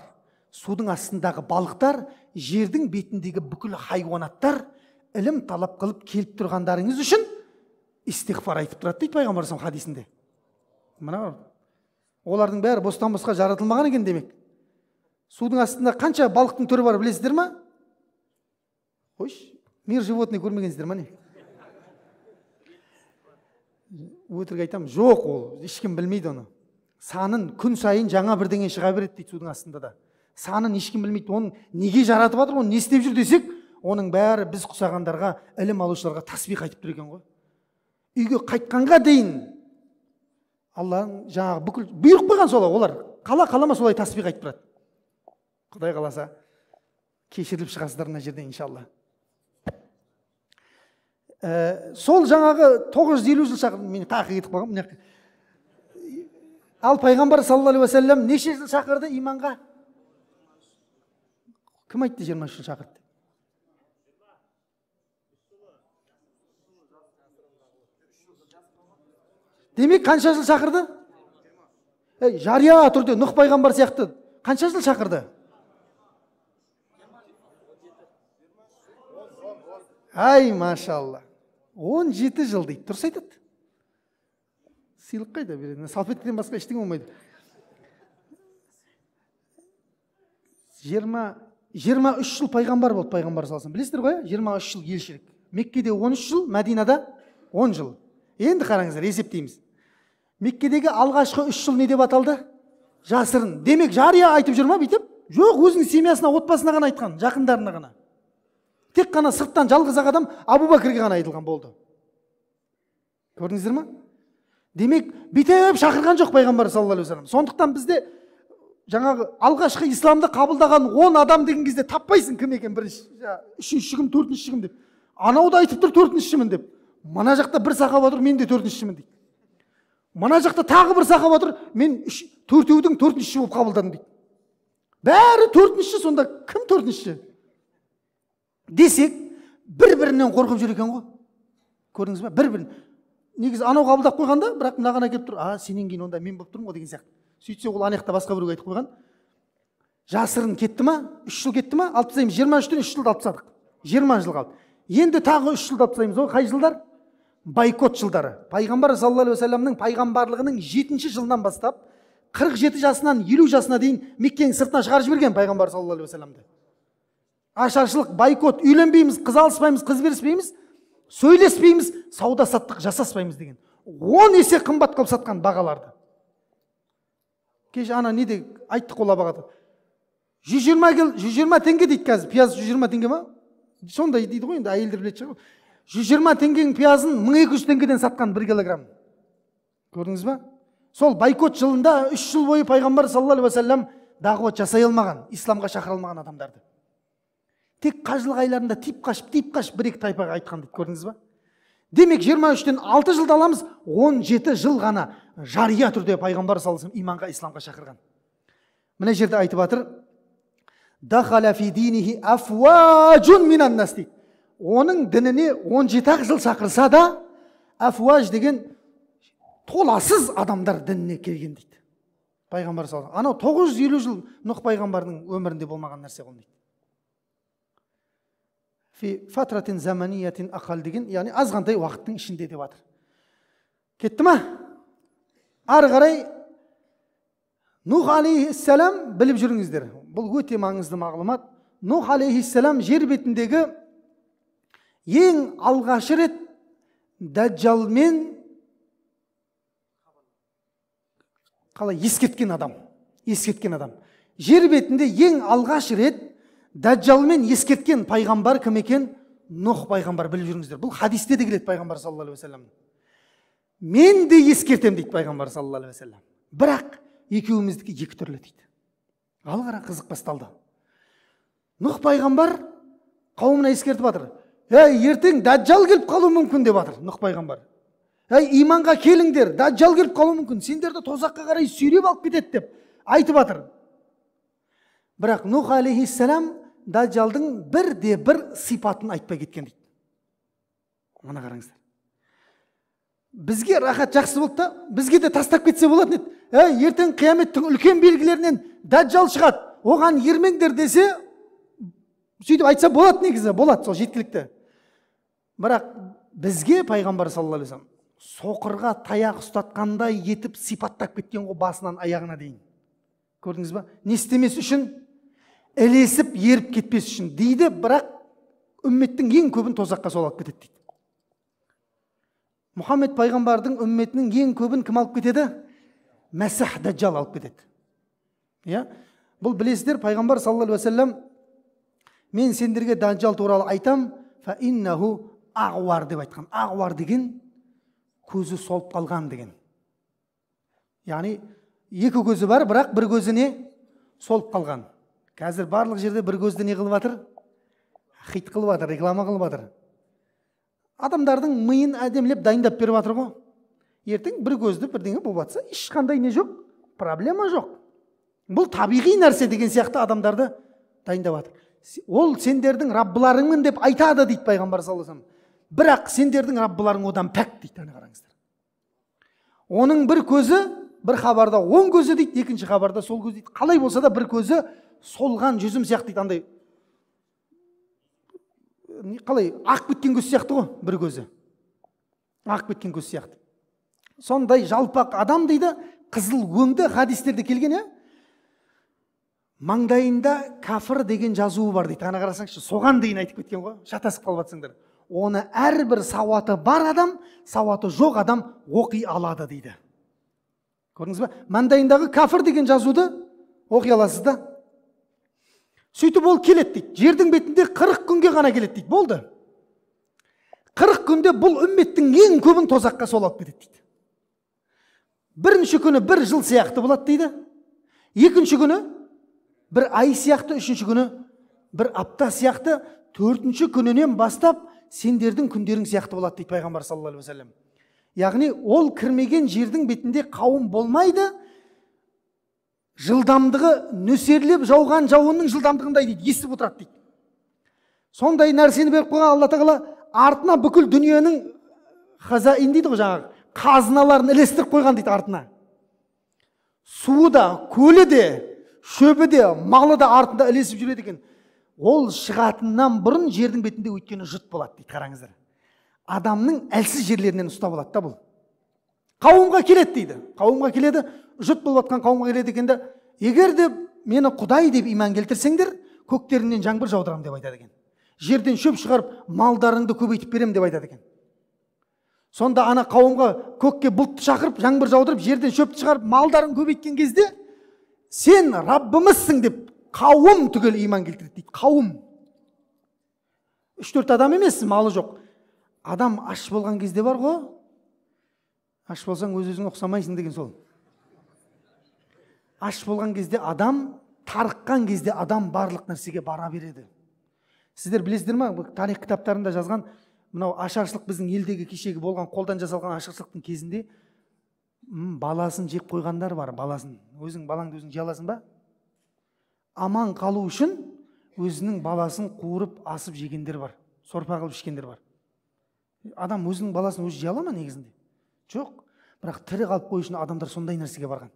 судың астындағы балықтар, жердің бетіндегі бүкіл хайуанаттар ілім талап қылып келіп тұрғандарыңыз үшін истиғфар айтып тұрады дейді пайғамбар хадисінде. Мына олардың бәрі бостан босқа жаратылмаған екен демек. Судың астында қанша балықтың түрі бар білесіздер ма? Қойшы, мир животный көрмегенсіздер ма не? Өтірік айтамын, жоқ, ол ешкім білмейді оны. Санын күн сайын жаңа бірдеңе шыға береді дейді судың астында да. Санын ешкім білмейді, оны неге жаратып жатыр, оны не істеп жүр десек, Оның бәрі біз құсағандарға, ілім алушыларға тасбих айтып тұр екен ғой. Үйге қайтқанға дейін Алланың жаңағы бүкіл бұйрық қойған солай, олар қала қалама солай тасбих айтып тұрады. Құдай қаласа кешіріліп шығасыздар мына жерден иншалла. Сол жаңағы 950 жыл шақырды, мен қақы кетіп қалғанмын мына жаққа. Ал пайғамбар саллаллаху алейхи уассалам неше жыл шақырды иманға? Кім айтты 23 жыл шақырды? Демек қанша жыл шақырды? Жария түрде Нұх пайғамбар сияқты қанша жыл шақырды? Ай, машалла. 17 жыл дейді. Дұрыс айтады. Сыйлық қайда береді? Салфеткеден басқа ештеңе болмайды. 23 жыл пайғамбар болды пайғамбар саллаллаху алейхи вассалам. Білесіздер ғой, 23 жыл елшілік. Меккеде 13 жыл, Мәдинада 10 жыл. Енді қараңыздар, есептейміз. Меккедегі алғашқы 3 жыл не деп аталды? Жасырын. Демек, жария айтып жүр ма бүйтіп? Жоқ, өзінің семьясына, отбасына ғана айтқан, жақындарына ғана. Тек қана сырттан жалғыз ақ адам Абу Бәкірге ғана айтылған болды. Көрдіңіздер ма? Демек, бүйтіп шақырған жоқ пайғамбар саллаллаху алейхи вассалам. Сондықтан бізде жаңағы алғашқы исламды қабылдаған 10 адам деген кезде таппайсың кім екен, бірінші, үшінші кім, төртінші кім деп. Анау да айтып тұр төртіншімін деп. Мына жақта бір сахаба тұр, мен де төртіншімін дейді. Мына жақта тағы бір сахаба тұр, мен төртеудің төртіншісі болып қабылдадым дейді. Бәрі төртінші, сонда кім төртінші? Десек, бір-бірінен қорқып жүр екен ғой. Көрдіңіз ба? Бір-бірін. Негізі анау қабылдап қойғанда, бірақ мынаған әкеліп тұр, а, сенен кейін онда мен болып тұрмын ғой деген сияқты. Сөйтсе ол ана жақта басқа біреуге айтып қойған. Жасырын кетті ма? 3 жыл кетті ма? Алып тастаймыз. 23-тен 3 жылды алып тастадық. 20 жыл қалды. Енді тағы 3 жылды алып тастаймыз ғой. Қай жылдар? Бойкот жылдары. Пайғамбар саллаллаху алейхи уассаламның пайғамбарлығының 7-ші жылынан бастап 47 жасынан 50 жасына дейін Меккенің сыртына шығарып жіберген пайғамбар саллаллаху алейхи уассаламды. Ашаршылық, бойкот, үйленбейміз, қыз алыспаймыз, қыз беріспейміз, сөйлеспейміз, сауда саттық жасаспаймыз деген. 10 есе қымбат қылып сатқан бағаларды. Кеше ана не де айттық ол бағада. 120 теңге дейді қазір. Пияз 120 теңге ма? Сондай дейді ғой енді, әйелдер білетін шығар. 120 теңгенің пиязын 1200 теңгеден сатқан 1 килограмм. Көрдіңіз ба? Сол бойкот жылында 3 жыл бойы пайғамбар саллаллаху алейхи уассалам дағуат жасай алмаған, исламға шақыра алмаған адамдарды. Тек қажылық айларында тип қашып, тип қашып бір екі тайпаға айтқан дейді, көрдіңіз ба? Демек 23-тен 6 жылды аламыз, 17 жыл ғана жария түрде пайғамбар саллаллаху алейхи уассалам иманға, исламға шақырған. Мына жерде айтып жатыр, дахала фи динихи афважун минан нас дейді. Оның дініне 17 жыл шақырса да, афваж деген толасыз адамдар дініне келген дейді. Пайғамбар саллаллаху алейхи вассалам. Анау 950 жыл Нұх пайғамбардың өмірінде болмаған нәрсе ғой дейді. Фи фатратин заманиятин ақал деген, яғни азғантай уақыттың ішінде деп жатыр. Кетті ма? Ары қарай Нұх алейхиссалам, біліп жүріңіздер, бұл өте маңызды мағлұмат. Нұх алейхиссалам жер бетіндегі ең алғашы рет Дәджалмен қалай ескерткен адам, ескерткен адам. Жер бетінде ең алғаш рет Дәджалмен ескерткен пайғамбар кім екен? Нұх пайғамбар, біліп жүріңіздер. Бұл хадисте де келеді пайғамбар саллаллаху алейхи уассалам. Мен де ескертем дейді пайғамбар саллаллаху алейхи уассалам. Бірақ екеуміздікі екі түрлі дейді. Ал қара, қызық басталды. Нұх пайғамбар қауымына ескертіп жатыр. Ей, ертең Дәджал келіп қалуы мүмкін деп жатыр Нұх пайғамбар. Ей, иманға келіңдер, Дәджал келіп қалуы мүмкін, сендерді тозаққа қарай сүйреп алып кетеді деп айтып жатыр. Бірақ Нұх алейхиссалам Дәджалдың бірде бір сипатын айтпай кеткен дейді. Мына қараңыздар. Бізге рахат жақсы болды да, бізге де тастап кетсе болатын еді. Ей, ертең қияметтің үлкен белгілерінен Дәджал шығады, оған ермеңдер десе, сөйтіп айтса болады негізі, болады, сол жеткілікті. Бірақ бізге пайғамбар саллаллаху алейхи вассалам соқырға таяқ ұстатқандай етіп сипаттап кеткен ғой басынан аяғына дейін. Көрдіңіз ба? Не істемес үшін? Ілесіп еріп кетпес үшін дейді, бірақ үмметтің ең көбін тозаққа сол алып кетеді дейді. Мұхаммед пайғамбардың үмметінің ең көбін кім алып кетеді? Мәсіх Дәджал алып кетеді. Иә? Бұл білесіздер, пайғамбар саллаллаху алейхи уассалам Мен сендерге Даджал туралы айтам, фа иннаху ағуар деп айтқан. Ағуар деген көзі солып қалған деген. Яғни екі көзі бар, бірақ бір көзі не? Солып қалған. Қазір барлық жерде бір көзді не қылып жатыр? Хит қылып жатыр, реклама қылып жатыр. Адамдардың миын әдемілеп дайындап беріп жатыр ғой. Ертең бір көзді бірдеңе болып жатса, ешқандай не жоқ, проблема жоқ. Бұл табиғи нәрсе деген сияқты адамдарды дайындап жатыр. Ол сендердің раббыларыңмын деп айтады дейді пайғамбар саллаллаху алейхи вассалам. Бірақ сендердің раббыларың одан пәк дейді. Ана қараңыздар. Оның бір көзі бір хабарда оң көзі дейді, екінші хабарда сол көзі дейді. Қалай болса да бір көзі солған жүзім сияқты дейді, андай қалай ақ біткен көз сияқты ғой, бір көзі ақ біткен көз сияқты. Сондай жалпақ адам дейді, қызыл өңді, хадистерде келген, иә? Маңдайында кафір деген жазуы бар дейді. Ана қарасаңшы, соған дейін айтып кеткен ғой, шатасып қалып жатсаңдар. Оны әрбір сауаты бар адам, сауаты жоқ адам оқи алады дейді. Көрдіңіз ба? Маңдайындағы кафір деген жазуды оқи аласыз да. Сөйтіп ол келеді дейді. Жердің бетінде 40 күнге ғана келеді дейді. Болды. 40 күнде бұл үмметтің ең көбін тозаққа сол алып кетеді дейді. Бірінші күні бір жыл сияқты болады дейді. Екінші күні бір ай сияқты, үшінші күні бір апта сияқты, төртінші күнінен бастап сендердің күндерің сияқты болады дейді пайғамбар саллаллаху алейхи уассалам. Яғни ол кірмеген жердің бетінде қауым болмайды, жылдамдығы нөсерлеп жауған жауынның жылдамдығындай дейді, естіп отырады дейді. Сондай нәрсені беріп қойған Алла тағала артына бүкіл дүниенің хазаин дейді ғой, жаңағы қазыналарын ілестіріп қойған дейді артына. Суы да, көлі де, шөбі де, малы да артында ілесіп жүреді екен. Ол шығатыннан бұрын жердің бетінде өйткені жұт болады дейді, қараңыздар. Адамның әлсіз жерлерінен ұстап алады да бұл. Қауымға келеді дейді. Қауымға келеді, жұт болып жатқан қауымға келеді екен де, егер де мені Құдай деп иман келтірсеңдер, көктерінен жаңбыр жаудырамын деп айтады екен. Жерден шөп шығарып, малдарыңды көбейтіп беремін деп айтады екен. Сонда ана қауымға көкке бұлтты шақырып, жаңбыр жаудырып, жерден шөпті шығарып, малдарын көбейткен кезде, сен Раббымызсың деп қауым түгел иман келтіреді дейді. Қауым. 3-4 адам емес, малы жоқ. Адам аш болған кезде бар ғой, аш болсаң өз-өзіңе ұқсамайсың деген сол. Аш болған кезде адам, тарыққан кезде адам барлық нәрсеге бара береді. Сіздер білесіздер ма, тарих кітаптарында жазған, мынау ашаршылық біздің елдегі кешегі болған қолдан жасалған ашаршылықтың кезінде баласын жеп қойғандар бар, баласын. Өзің балаңды өзің жей аласың ба? Аман қалу үшін өзінің баласын қуырып асып жегендер бар, сорпа қылып ішкендер бар. Адам өзінің баласын өзі жей ала ма негізінде? Жоқ. Бірақ тірі қалып қою үшін адамдар сондай нәрсеге барған.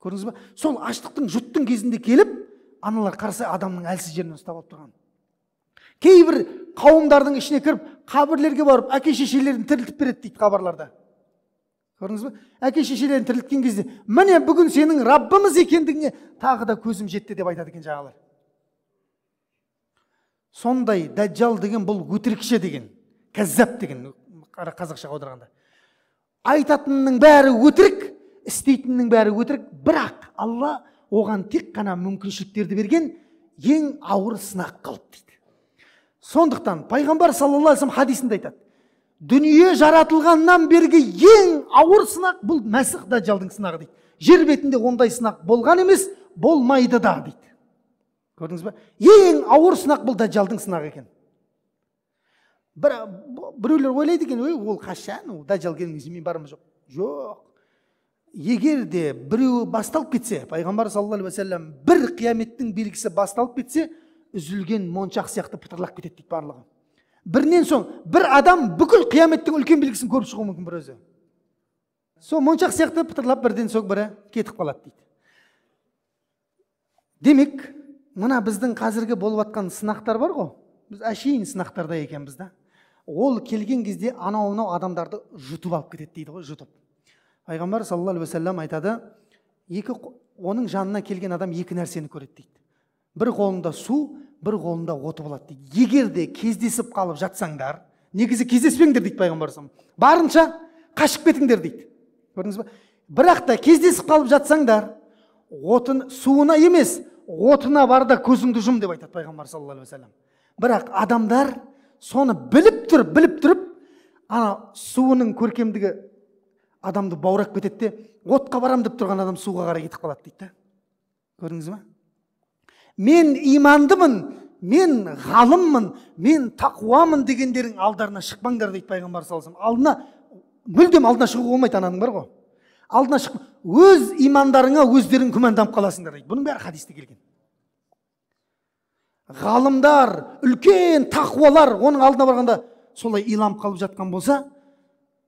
Көрдіңіз ба? Сол аштықтың, жұттың кезінде келіп, аналар қарсы адамның әлсіз жерінен ұстап алып тұрған. Кейбір қауымдардың ішіне кіріп, қабірлерге барып, әке шешелерін тірілтіп береді дейді хабарларда. Көрдіңіз бе? Әке шешелерін тірілткен кезде, міне бүгін сенің Раббымыз екендігіңе тағы да көзім жетті деп айтады екен жаңағылар. Сондай Дәджал деген бұл өтірікші деген, кәззап деген, қазақшаға аударғанда. Айтатынның бәрі өтірік, істейтіннің бәрі өтірік, бірақ Алла оған тек қана мүмкіншіліктерді берген, ең ауыр сынақ қылып дейді. Сондықтан пайғамбар саллаллаху алейхи вассалам хадисінде айтады: дүние жаратылғаннан бергі ең ауыр сынақ бұл Мәсіх Дәджалдың сынағы дейді. Жер бетінде ондай сынақ болған емес, болмайды да дейді. Көрдіңіз бе? Ең ауыр сынақ бұл Дәджалдың сынағы екен. Біреулер ойлайды екен, ой, ол қашан, ол Дәджал келген кезде мен бармын жоқ. Жоқ. Егер де біреуі басталып кетсе, пайғамбар саллаллаху алейхи уассалам бір қияметтің белгісі басталып кетсе, үзілген моншақ сияқты пытырлап кетеді дейді барлығы. Бірінен соң бір адам бүкіл қияметтің үлкен белгісін көріп шығуы мүмкін бір өзі. Сол моншақ сияқты пытырлап бірден соң бірі кетіп қалады дейді. Демек, мына біздің қазіргі болып жатқан сынақтар бар ғой, біз әшейін сынақтарда екенбіз да. Ол келген кезде анау-мынау адамдарды жұтып алып кетеді дейді ғой, жұтып. Пайғамбар саллаллаху алейхи уассалам айтады, оның жанына келген адам екі нәрсені көреді дейді. Бір қолында су, бір қолында оты болады дейді. Егер де кездесіп қалып жатсаңдар, негізі кездеспеңдер дейді пайғамбар саллаллаху алейхи уассалам. Барынша қашып кетіңдер дейді. Көрдіңіз ба? Бірақ та кездесіп қалып жатсаңдар, отын суына емес, отына бар да көзіңді жұм деп айтады пайғамбар саллаллаху алейхи уассалам. Бірақ адамдар соны біліп тұрып, біліп тұрып, ана суының көркемдігі адамды баурап кетеді де, отқа барам деп тұрған адам суға қарай кетіп қалады дейді. Көрдіңіз ма? Мен имандымын, мен ғалыммын, мен тақуамын дегендерің алдарына шықпаңдар дейді пайғамбар саллаллаху алейхи вассалам. Алдына, мүлдем алдына шығуға болмайды ананың бар ғой. Алдына шығып, өз имандарыңа өздерің күмәнданып қаласыңдар дейді. Бұның бәрі хадисте келген. Ғалымдар, үлкен тақуалар оның алдына барғанда солай иланып қалып жатқан болса,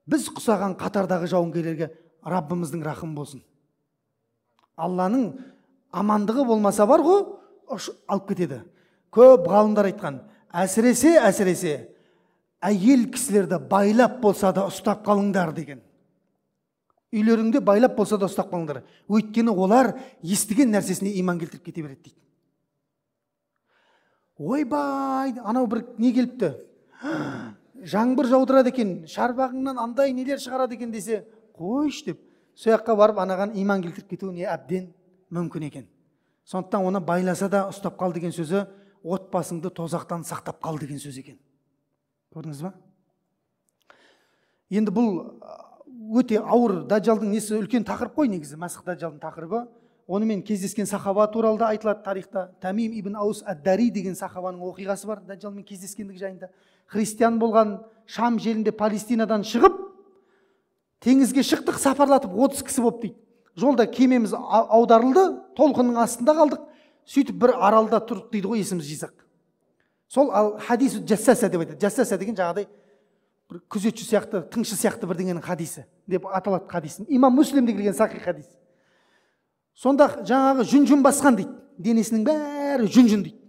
біз құсаған қатардағы жауынгерлерге Раббымыздың рахымы болсын. Алланың амандығы болмаса бар ғой, алып кетеді. Көп ғалымдар айтқан, әсіресе, әсіресе әйел кісілерді байлап болса да ұстап қалыңдар деген. Үйлеріңде байлап болса да ұстап қалыңдар. Өйткені олар естіген нәрсесіне иман келтіріп кете береді дейді. Ойбай, анау бір не келіпті? Жаңбыр жаудырады екен, шарбағыңнан андай нелер шығарады екен десе, қойш деп, сол жаққа барып анаған иман келтіріп кетуі не әбден мүмкін екен. Сондықтан оны байласа да ұстап қал деген сөзі отбасыңды тозақтан сақтап қал деген сөз екен. Көрдіңіз ба? Енді бұл өте ауыр Даджалдың несі, үлкен тақырып қой негізі, Мәсіх Даджалдың тақырыбы. Онымен кездескен сахаба туралы да айтылады тарихта. Тамим ибн Аус ад-Дари деген сахабаның оқиғасы бар Даджалмен кездескендігі жайында. Христиан болған Шам жерінде Палестинадан шығып, теңізге шықтық, сапарлатып 30 кісі болып дейді. Жолда кемеміз аударылды, толқынның астында қалдық. Сөйтіп бір аралда тұрдық дейді ғой, есіміз жисақ. Сол ал хадису джассаса деп айтады. Джассаса деген жаңағыдай бір күзетші сияқты, тыңшы сияқты бірдеңенің хадисі деп аталады хадисін. Имам Муслимде келген сахих хадис. Сонда жаңағы жүн-жүн басқан дейді. Денесінің бәрі жүн-жүн дейді.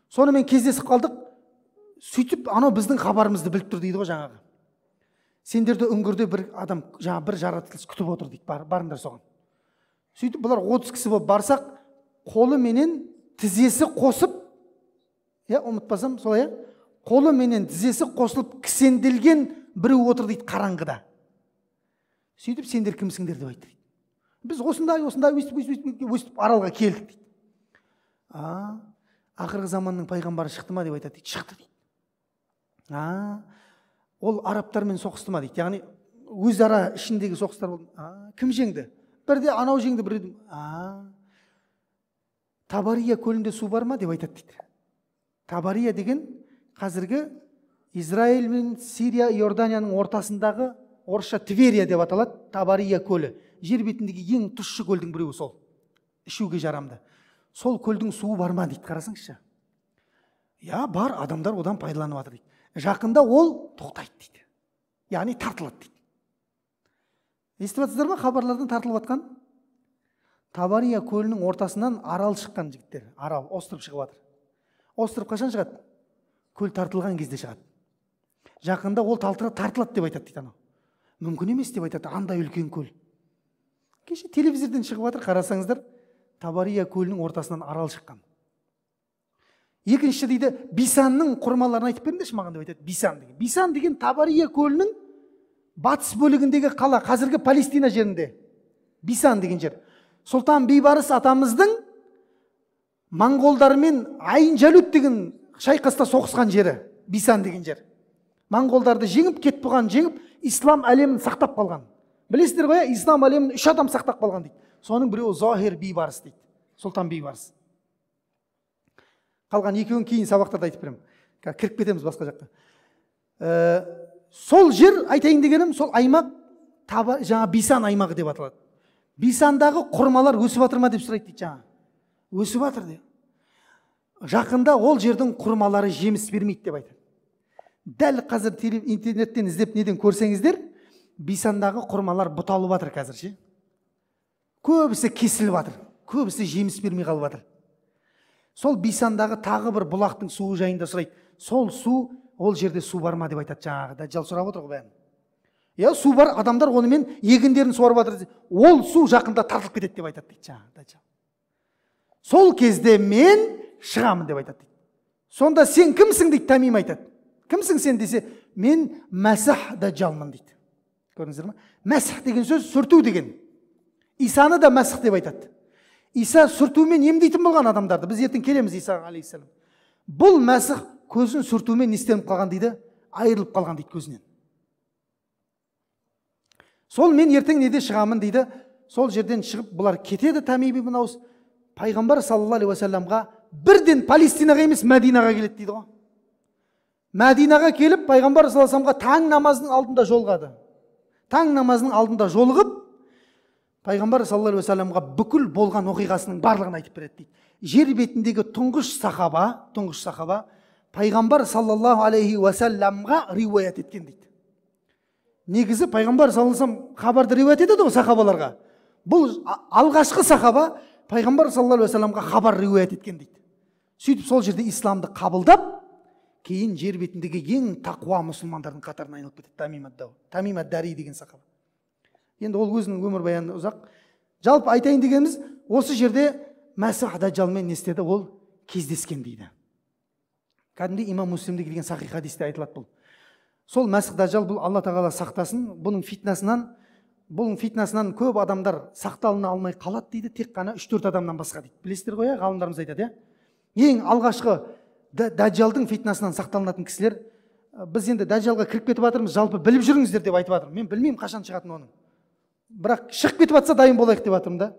Сонымен кездесіп қалдық. Сөйтіп анау біздің хабарымызды біліп тұр дейді ғой жаңағы. Сендерді үңгірде бір адам, жаңа бір жаратылыс күтіп отыр дейді. Барыңдар соған. Сөйтіп бұлар 30 кісі болып барсақ, қолы менен тізесі қосып, иә, ұмытпасам солай, иә? Қолы менен тізесі қосылып кісенделген біреу отыр дейді қараңғыда. Сөйтіп сендер кімсіңдер деп айтты дейді. Біз осындай, осындай, өстіп, өстіп, өстіп аралға келдік дейді. Ақырғы заманның пайғамбары шықты ма деп айтады дейді. Шықты дейді. Ол арабтармен соғысты ма дейді. Яғни өзара ішіндегі соғыстар болды. Кім жеңді? Бірде анау жеңді, бірде Табария көлінде су бар ма деп айтады дейді. Табария деген қазіргі Израиль мен Сирия, Иорданияның ортасындағы, орысша Тверия деп аталады, Табария көлі. Жер бетіндегі ең тұщы көлдің біреуі сол. Ішуге жарамды. Сол көлдің суы бар ма дейді, қарасаңызшы. Я, бар, адамдар одан пайдаланып жатыр дейді. Жақында ол тоқтайды дейді. Яғни тартылады дейді. Естіп жатсыздар ма хабарлардан тартылып жатқан? Табария көлінің ортасынан арал шыққан жігіттер. Арал, остров шығып жатыр. Остров қашан шығады? Көл тартылған кезде шығады. Жақында ол тартылады деп айтады дейді анау. Мүмкін емес деп айтады, андай үлкен көл. Кеше телевизорден шығып жатыр, қарасаңыздар, Табария көлінің ортасынан арал шыққан. Екінші дейді, Бисанның құрмаларын айтып беріңдерші маған деп айтады. Бисан деген. Бисан деген Табария көлінің батыс бөлігіндегі қала, қазіргі Палестина жерінде. Бисан деген жер. Сұлтан Бейбарыс атамыздың моңғолдармен Айн Жалют деген шайқаста соғысқан жері, Бисан деген жер. Моңғолдарды жеңіп, Кетбұғаны жеңіп, ислам әлемін сақтап қалған. Білесіздер ғой, ислам әлемін 3 адам сақтап қалған дейді. Соның біреуі Зохир Бейбарыс дейді. Сұлтан Бейбарыс. Қалған екеуін кейін сабақтарда айтып беремін. Кіріп кетеміз басқа жаққа. Сол жер, айтайын дегенім, сол аймақ жаңа Бисан аймағы деп аталады. Бисандағы құрмалар өсіп жатыр ма деп сұрайды дейді жаңа. Өсіп жатыр деп. Жақында ол жердің құрмалары жеміс бермейді деп айтады. Дәл қазір интернеттен іздеп неден көрсеңіздер, Бисандағы құрмалар бұталып жатыр қазір ше. Көбісі кесіліп жатыр, көбісі жеміс бермей қалып жатыр. Сол Бисандағы тағы бір бұлақтың суы жайында сұрайды. Сол су, ол жерде су бар ма деп айтады жаңағы. Дәжжал сұрап отыр ғой бәрін. Я, су бар, адамдар онымен егіндерін суарып жатыр. Ол су жақында тартылып кетеді деп айтады дейді жаңағы Дәжжал. Сол кезде мен шығамын деп айтады дейді. Сонда сен кімсің дейді, Тамим айтады. Кімсің сен десе, мен Мәсіх Дәжжалмын дейді. Көрдіңіздер ме? Мәсіх деген сөз сүрту деген. Исаны да Мәсіх деп айтады. Иса сүртумен емдейтін болған адамдарды. Біз ертең келеміз Иса алейхиссалам. Бұл Мәсіх Көзін сүртумен не істелініп қалған дейді? Айырылып қалған дейді көзінен. Сол мен ертең неде шығамын дейді. Сол жерден шығып бұлар кетеді Тамим ибн Аус. Пайғамбар саллаллаху алейхи уассаламға бірден Палестинаға емес Мәдинаға келеді дейді ғой. Мәдинаға келіп пайғамбар саллаллаху алейхи уассаламға таң намазының алдында жолығады. Таң намазының алдында жолығып, пайғамбар саллаллаху алейхи уассаламға бүкіл болған оқиғасының барлығын айтып береді дейді. Жер бетіндегі тұңғыш сахаба пайғамбар саллаллаху алейхи уассаламға риуаят еткен дейді. Негізі пайғамбар саллаллаху алейхи уассалам хабарды риуаят етеді ғой сахабаларға. Бұл алғашқы сахаба пайғамбар саллаллаху алейхи уассаламға хабар риуаят еткен дейді. Сөйтіп сол жерде исламды қабылдап, кейін жер бетіндегі ең тақуа мұсылмандардың қатарына айналып кетеді Тамим ад-Дари деген сахаба. Енді ол өзінің өмірбаяны ұзақ. Жалпы айтайын дегеніміз, осы жерде Мәсіх Дәжжалмен не істеді? Ол кездескен дейді. Кәдімгідей Имам Муслимде келген сахих хадисте айтылады бұл. Сол Мәсіх Дәжжал бұл Алла тағала сақтасын, бұның фитнасынан көп адамдар сақталына алмай қалады дейді, тек қана 3-4 адамнан басқа дейді. Білесіздер ғой, ғалымдарымыз айтады, иә? Ең алғашқы Дәжжалдың фитнасынан сақталынатын кісілер, біз енді Дәжжалға кіріп кетіп жатырмыз, жалпы біліп жүріңіздер деп айтып жатырмын. Мен білмеймін қашан шығатынын оның. Бірақ шығып кетіп жатса дайын болайық деп жатырмын да.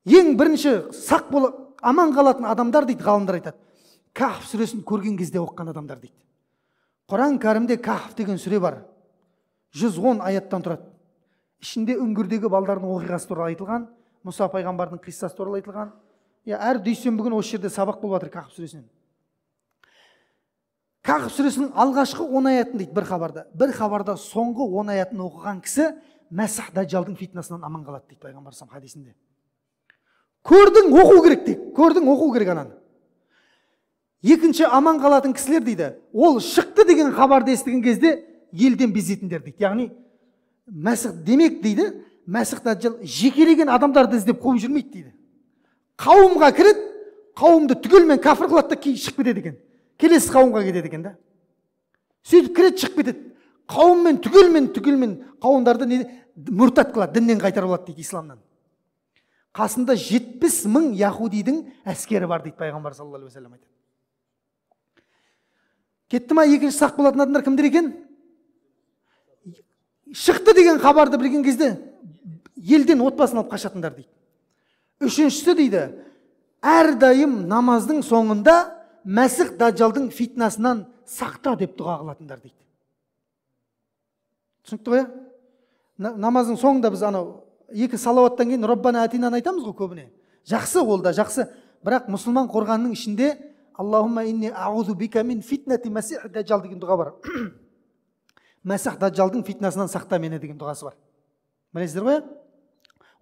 Ең бірінші сақ болып аман қалатын адамдар дейді, ғалымдар айтады. Кахф сүресін көрген кезде оқыған адамдар дейді. Құран кәрімде Кахф деген сүре бар. 110 аяттан тұрады. Ішінде үңгірдегі балдардың оқиғасы туралы айтылған, Мұса пайғамбардың қиссасы туралы айтылған. Әр дүйсенбі күні осы жерде сабақ болып жатыр Кахф сүресінен. Кахф сүресінің алғашқы 10 аятын дейді бір хабарда. Бір хабарда соңғы 10 аятын оқыған кісі Мәсіх Дәжжалдың фитнасынан аман қалады дейді пайғамбар саллаллаху хадисінде. Көрдің, оқу керек дейді. Көрдің, оқу керек ананы. Екінші аман қалатын кісілер дейді. Ол шықты деген хабарды естіген кезде елден безетіндер дейді. Яғни Мәсіх демек дейді, Мәсіх Дәжжал жекелеген адамдарды іздеп қуып жүрмейді дейді. Қауымға кіреді, қауымды түгелмен кәпір қылады да кейін шығып кетеді екен. Келесі қауымға кетеді екен да. Сөйтіп кіреді, шығып кетеді. Қауыммен түгелмен қауымдарды не мұртат қылады, діннен қайтарып алады дейді исламнан. Қасында 70 мың яхудидің әскері бар дейді пайғамбар саллаллаху алейхи уассалам айтады. Кетті ма екінші сақ болатын адамдар кімдер екен? Шықты деген хабарды білген кезде елден отбасын алып қашатындар дейді. Үшіншісі дейді, әрдайым намаздың соңында Мәсіх Дәжжалдың фитнасынан сақта деп дұға қылатындар дейді. Түсінікті ғой, иә? Намаздың соңында біз анау екі салауаттан кейін Роббана атинаны айтамыз ғой көбіне. Жақсы, ол да жақсы. Бірақ мұсылман қорғанының ішінде Аллахумма инни аузу бика мин фитнати Мәсих Дәжжал деген дұға бар. Мәсіх Дәжжалдың фитнасынан сақта мені деген дұғасы бар. Білесіздер ғой, иә?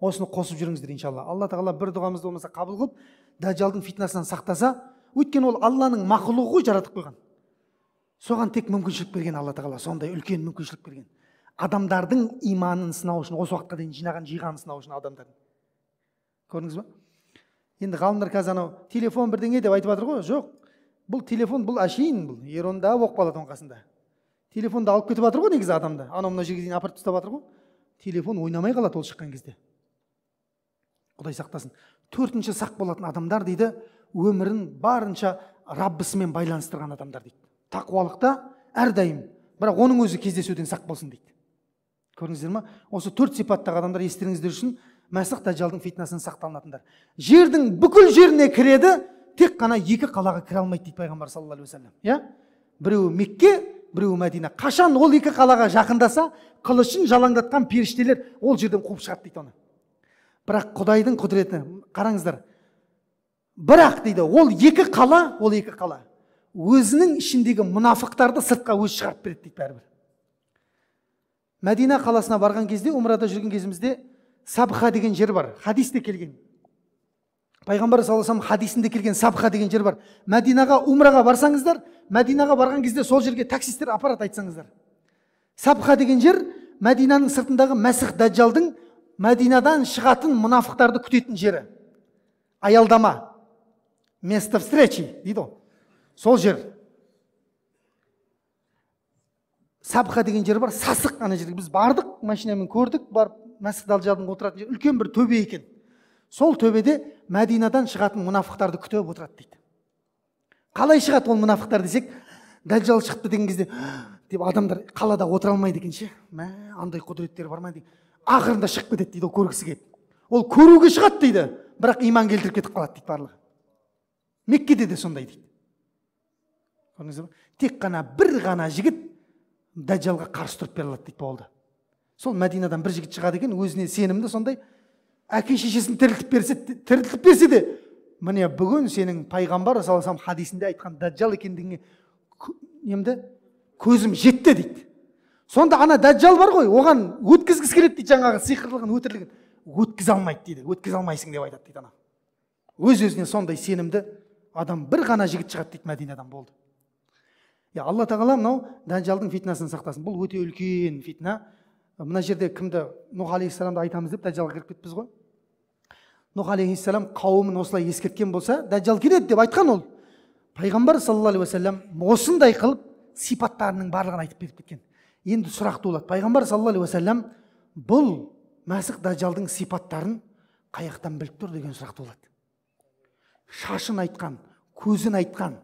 Осыны қосып жүріңіздер иншалла. Алла тағала бір дұғамызды болмаса қабыл қылып, Дәжжалдың фитнасынан сақтаса, өйткені ол Алланың мақұлығы ғой, жаратып қойған. Соған тек мүмкіншілік берген Алла тағала, сондай үлкен мүмкіншілік берген. Адамдардың иманын сынау үшін, осы уақытқа дейін жинаған жиғанын сынау үшін адамдардың. Көрдіңіз ба? Енді ғалымдар қазір анау телефон бірдеңе деп айтып жатыр ғой. Жоқ. Бұл телефон бұл әшейін, бұл еронда болып қалады оның қасында. Телефонды алып кетіп жатыр ғой негізі адамды. Анау мына жерге дейін апарып тастап жатыр ғой. Телефон ойнамай қалады ол шыққан кезде. Құдай сақтасын. Төртінші сақ болатын адамдар дейді, өмірін барынша Раббысымен байланыстырған адамдар дейді. Тақуалықта әрдайым, бірақ оның өзі кездесуден сақ болсын дейді. Көрдіңіздер ма? Осы төрт сипаттағы адамдар естеріңіздер үшін Мәсіх Дәжжалдың фитнасынан сақталынатындар. Жердің бүкіл жеріне кіреді, тек қана екі қалаға кіре алмайды дейді пайғамбар саллаллаху алейхи уассалам. Иә? Біреуі Мекке, біреуі Мәдина. Қашан ол екі қалаға жақындаса, қылышын жалаңдатқан періштелер ол жерден қуып шығады дейді оны. Бірақ Құдайдың құдіреті, қараңыздар. Бірақ дейді, ол екі қала өзінің ішіндегі мұнафықтарды сыртқа өзі шығарып береді дейді бәрібір. Мәдина қаласына барған кезде, умрада жүрген кезімізде Сабха деген жер бар. Хадисте келген. Пайғамбар саллаллаху алейхи вассалам хадисінде келген Сабха деген жер бар. Мәдинаға умраға барсаңыздар, Мәдинаға барған кезде сол жерге таксисттер апарат айтсаңыздар. Сабха деген жер Мәдинаның сыртындағы Мәсіх Дәжжалдың Мәдинадан шығатын мұнафықтарды күтетін жері. Аялдама. Место встречи дейді ғой. Сол жер. Сабха деген жер бар, сасық ана жерге. Біз бардық, машинамен көрдік, барып Мәсіх Дәжжалдың отыратын жері үлкен бір төбе екен. Сол төбеде Мәдинадан шығатын мұнафықтарды күтіп отырады дейді. Қалай шығады ол мұнафықтар десек, Дәджал шықты деген кезде деп адамдар қалада отыра алмайды екен ше. Мә, андай құдіреттері бар ма деген. Ақырында шығып кетеді дейді, ол көргісі келіп. Ол көруге шығады дейді, бірақ иман келтіріп кетіп қалады дейді барлығы. Меккеде де сондай дейді. Көрдіңіздер ме? Тек қана бір ғана жігіт Дәджалға қарсы тұрып бере алады дейді, болды. Сол Мәдинадан бір жігіт шығады екен, өзіне сенімді сондай, әке шешесін тірілтіп берсе, тірілтіп берсе де, міне бүгін сенің пайғамбар саллаллаху алейхи вассалам хадисінде айтқан Дәджал екендігіңе немді көзім жетті дейді. Сонда ана Дәджал бар ғой, оған өткізгісі келеді дейді, жаңағы сиқырлығын, өтірігін өткізе алмайды дейді, өткізе алмайсың деп айтады дейді ана. Өз өзіне сондай сенімді адам, бір ғана жігіт шығады дейді Мәдинадан, болды. Я, Алла тағала мынау Дәджалдың фитнасын сақтасын. Бұл өте үлкен фитна. Мына жерде кімді, Нұх алейхиссаламды айтамыз деп Дәджалға кіріп кетіппіз ғой. Нұх алейхиссалам қауымын осылай ескерткен болса, Дәджал келеді деп айтқан ол. Пайғамбар саллаллаху алейхи уассалам осындай қылып сипаттарының барлығын айтып беріп кеткен. Енді сұрақ туылады. Пайғамбар саллаллаху алейхи уассалам бұл Мәсіх Дәджалдың сипаттарын қаяқтан біліп тұр деген сұрақ туылады. Шашын айтқан, көзін айтқан,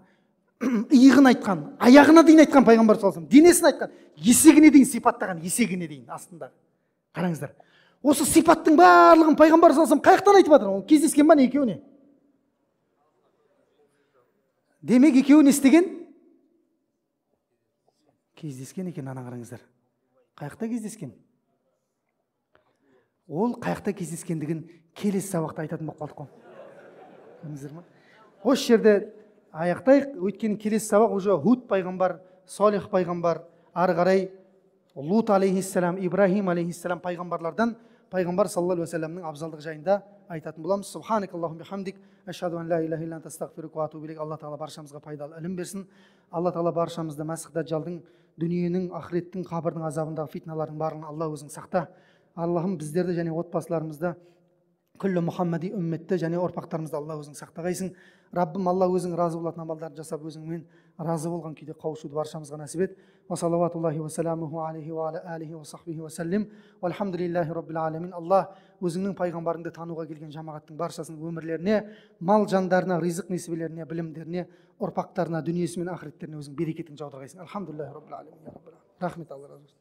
иығын айтқан, аяғына дейін айтқан пайғамбар саллаллаху алейхи вассалам, денесін айтқан, есегіне дейін сипаттаған, есегіне дейін астында. Қараңыздар. Осы сипаттың барлығын пайғамбар саллаллаху алейхи вассалам қаяқтан айтып жатыр? Ол кездескен ба не екеуіне? Демек екеуі не істеген? Кездескен екен, ана қараңыздар. Қаяқта кездескен? Ол қаяқта кездескендігін келесі сабақта айтатын болып қалдық қой. Көрдіңіздер ме? Осы жерде аяқтайық, өйткені келесі сабақ уже Худ пайғамбар, Салих пайғамбар, ары қарай Лут алейхиссалам, Ибрахим алейхиссалам пайғамбарлардан пайғамбар саллаллаху алейхи уассаламның абзалдығы жайында айтатын боламыз. Субханакаллахумма бихамдик, ашхаду ан ла илаха илля анта, астағфирука ва атубу илейк. Алла тағала баршамызға пайдалы ілім берсін. Алла тағала баршамызды Мәсіх Дәджалдың, дүниенің, ақыреттің, қабірдің азабындағы фитналардың барлығын Алла өзің сақта. Аллахым біздерді және отбасыларымызды, күллі Мұхаммади үмметті және ұрпақтарымызды Алла өзің сақтағайсың. Раббым, Алла өзің разы болатын амалдарды жасап, өзіңмен разы болған күйде қауышуды баршамызға нәсіп ет. Уа салауатуллахи уа саламуху алейхи уа аля алихи уа сахбихи уа саллим. Уалхамдулиллахи раббил аламин. Алла өзіңнің пайғамбарыңды тануға келген жамағаттың баршасының өмірлеріне, мал жандарына, ризық несібелеріне, білімдеріне, ұрпақтарына, дүниесі мен ақыреттеріне өзің берекетіңді жаудырғайсың. Алхамдулиллахи раббил аламин. Рахмет, Алла разы болсын.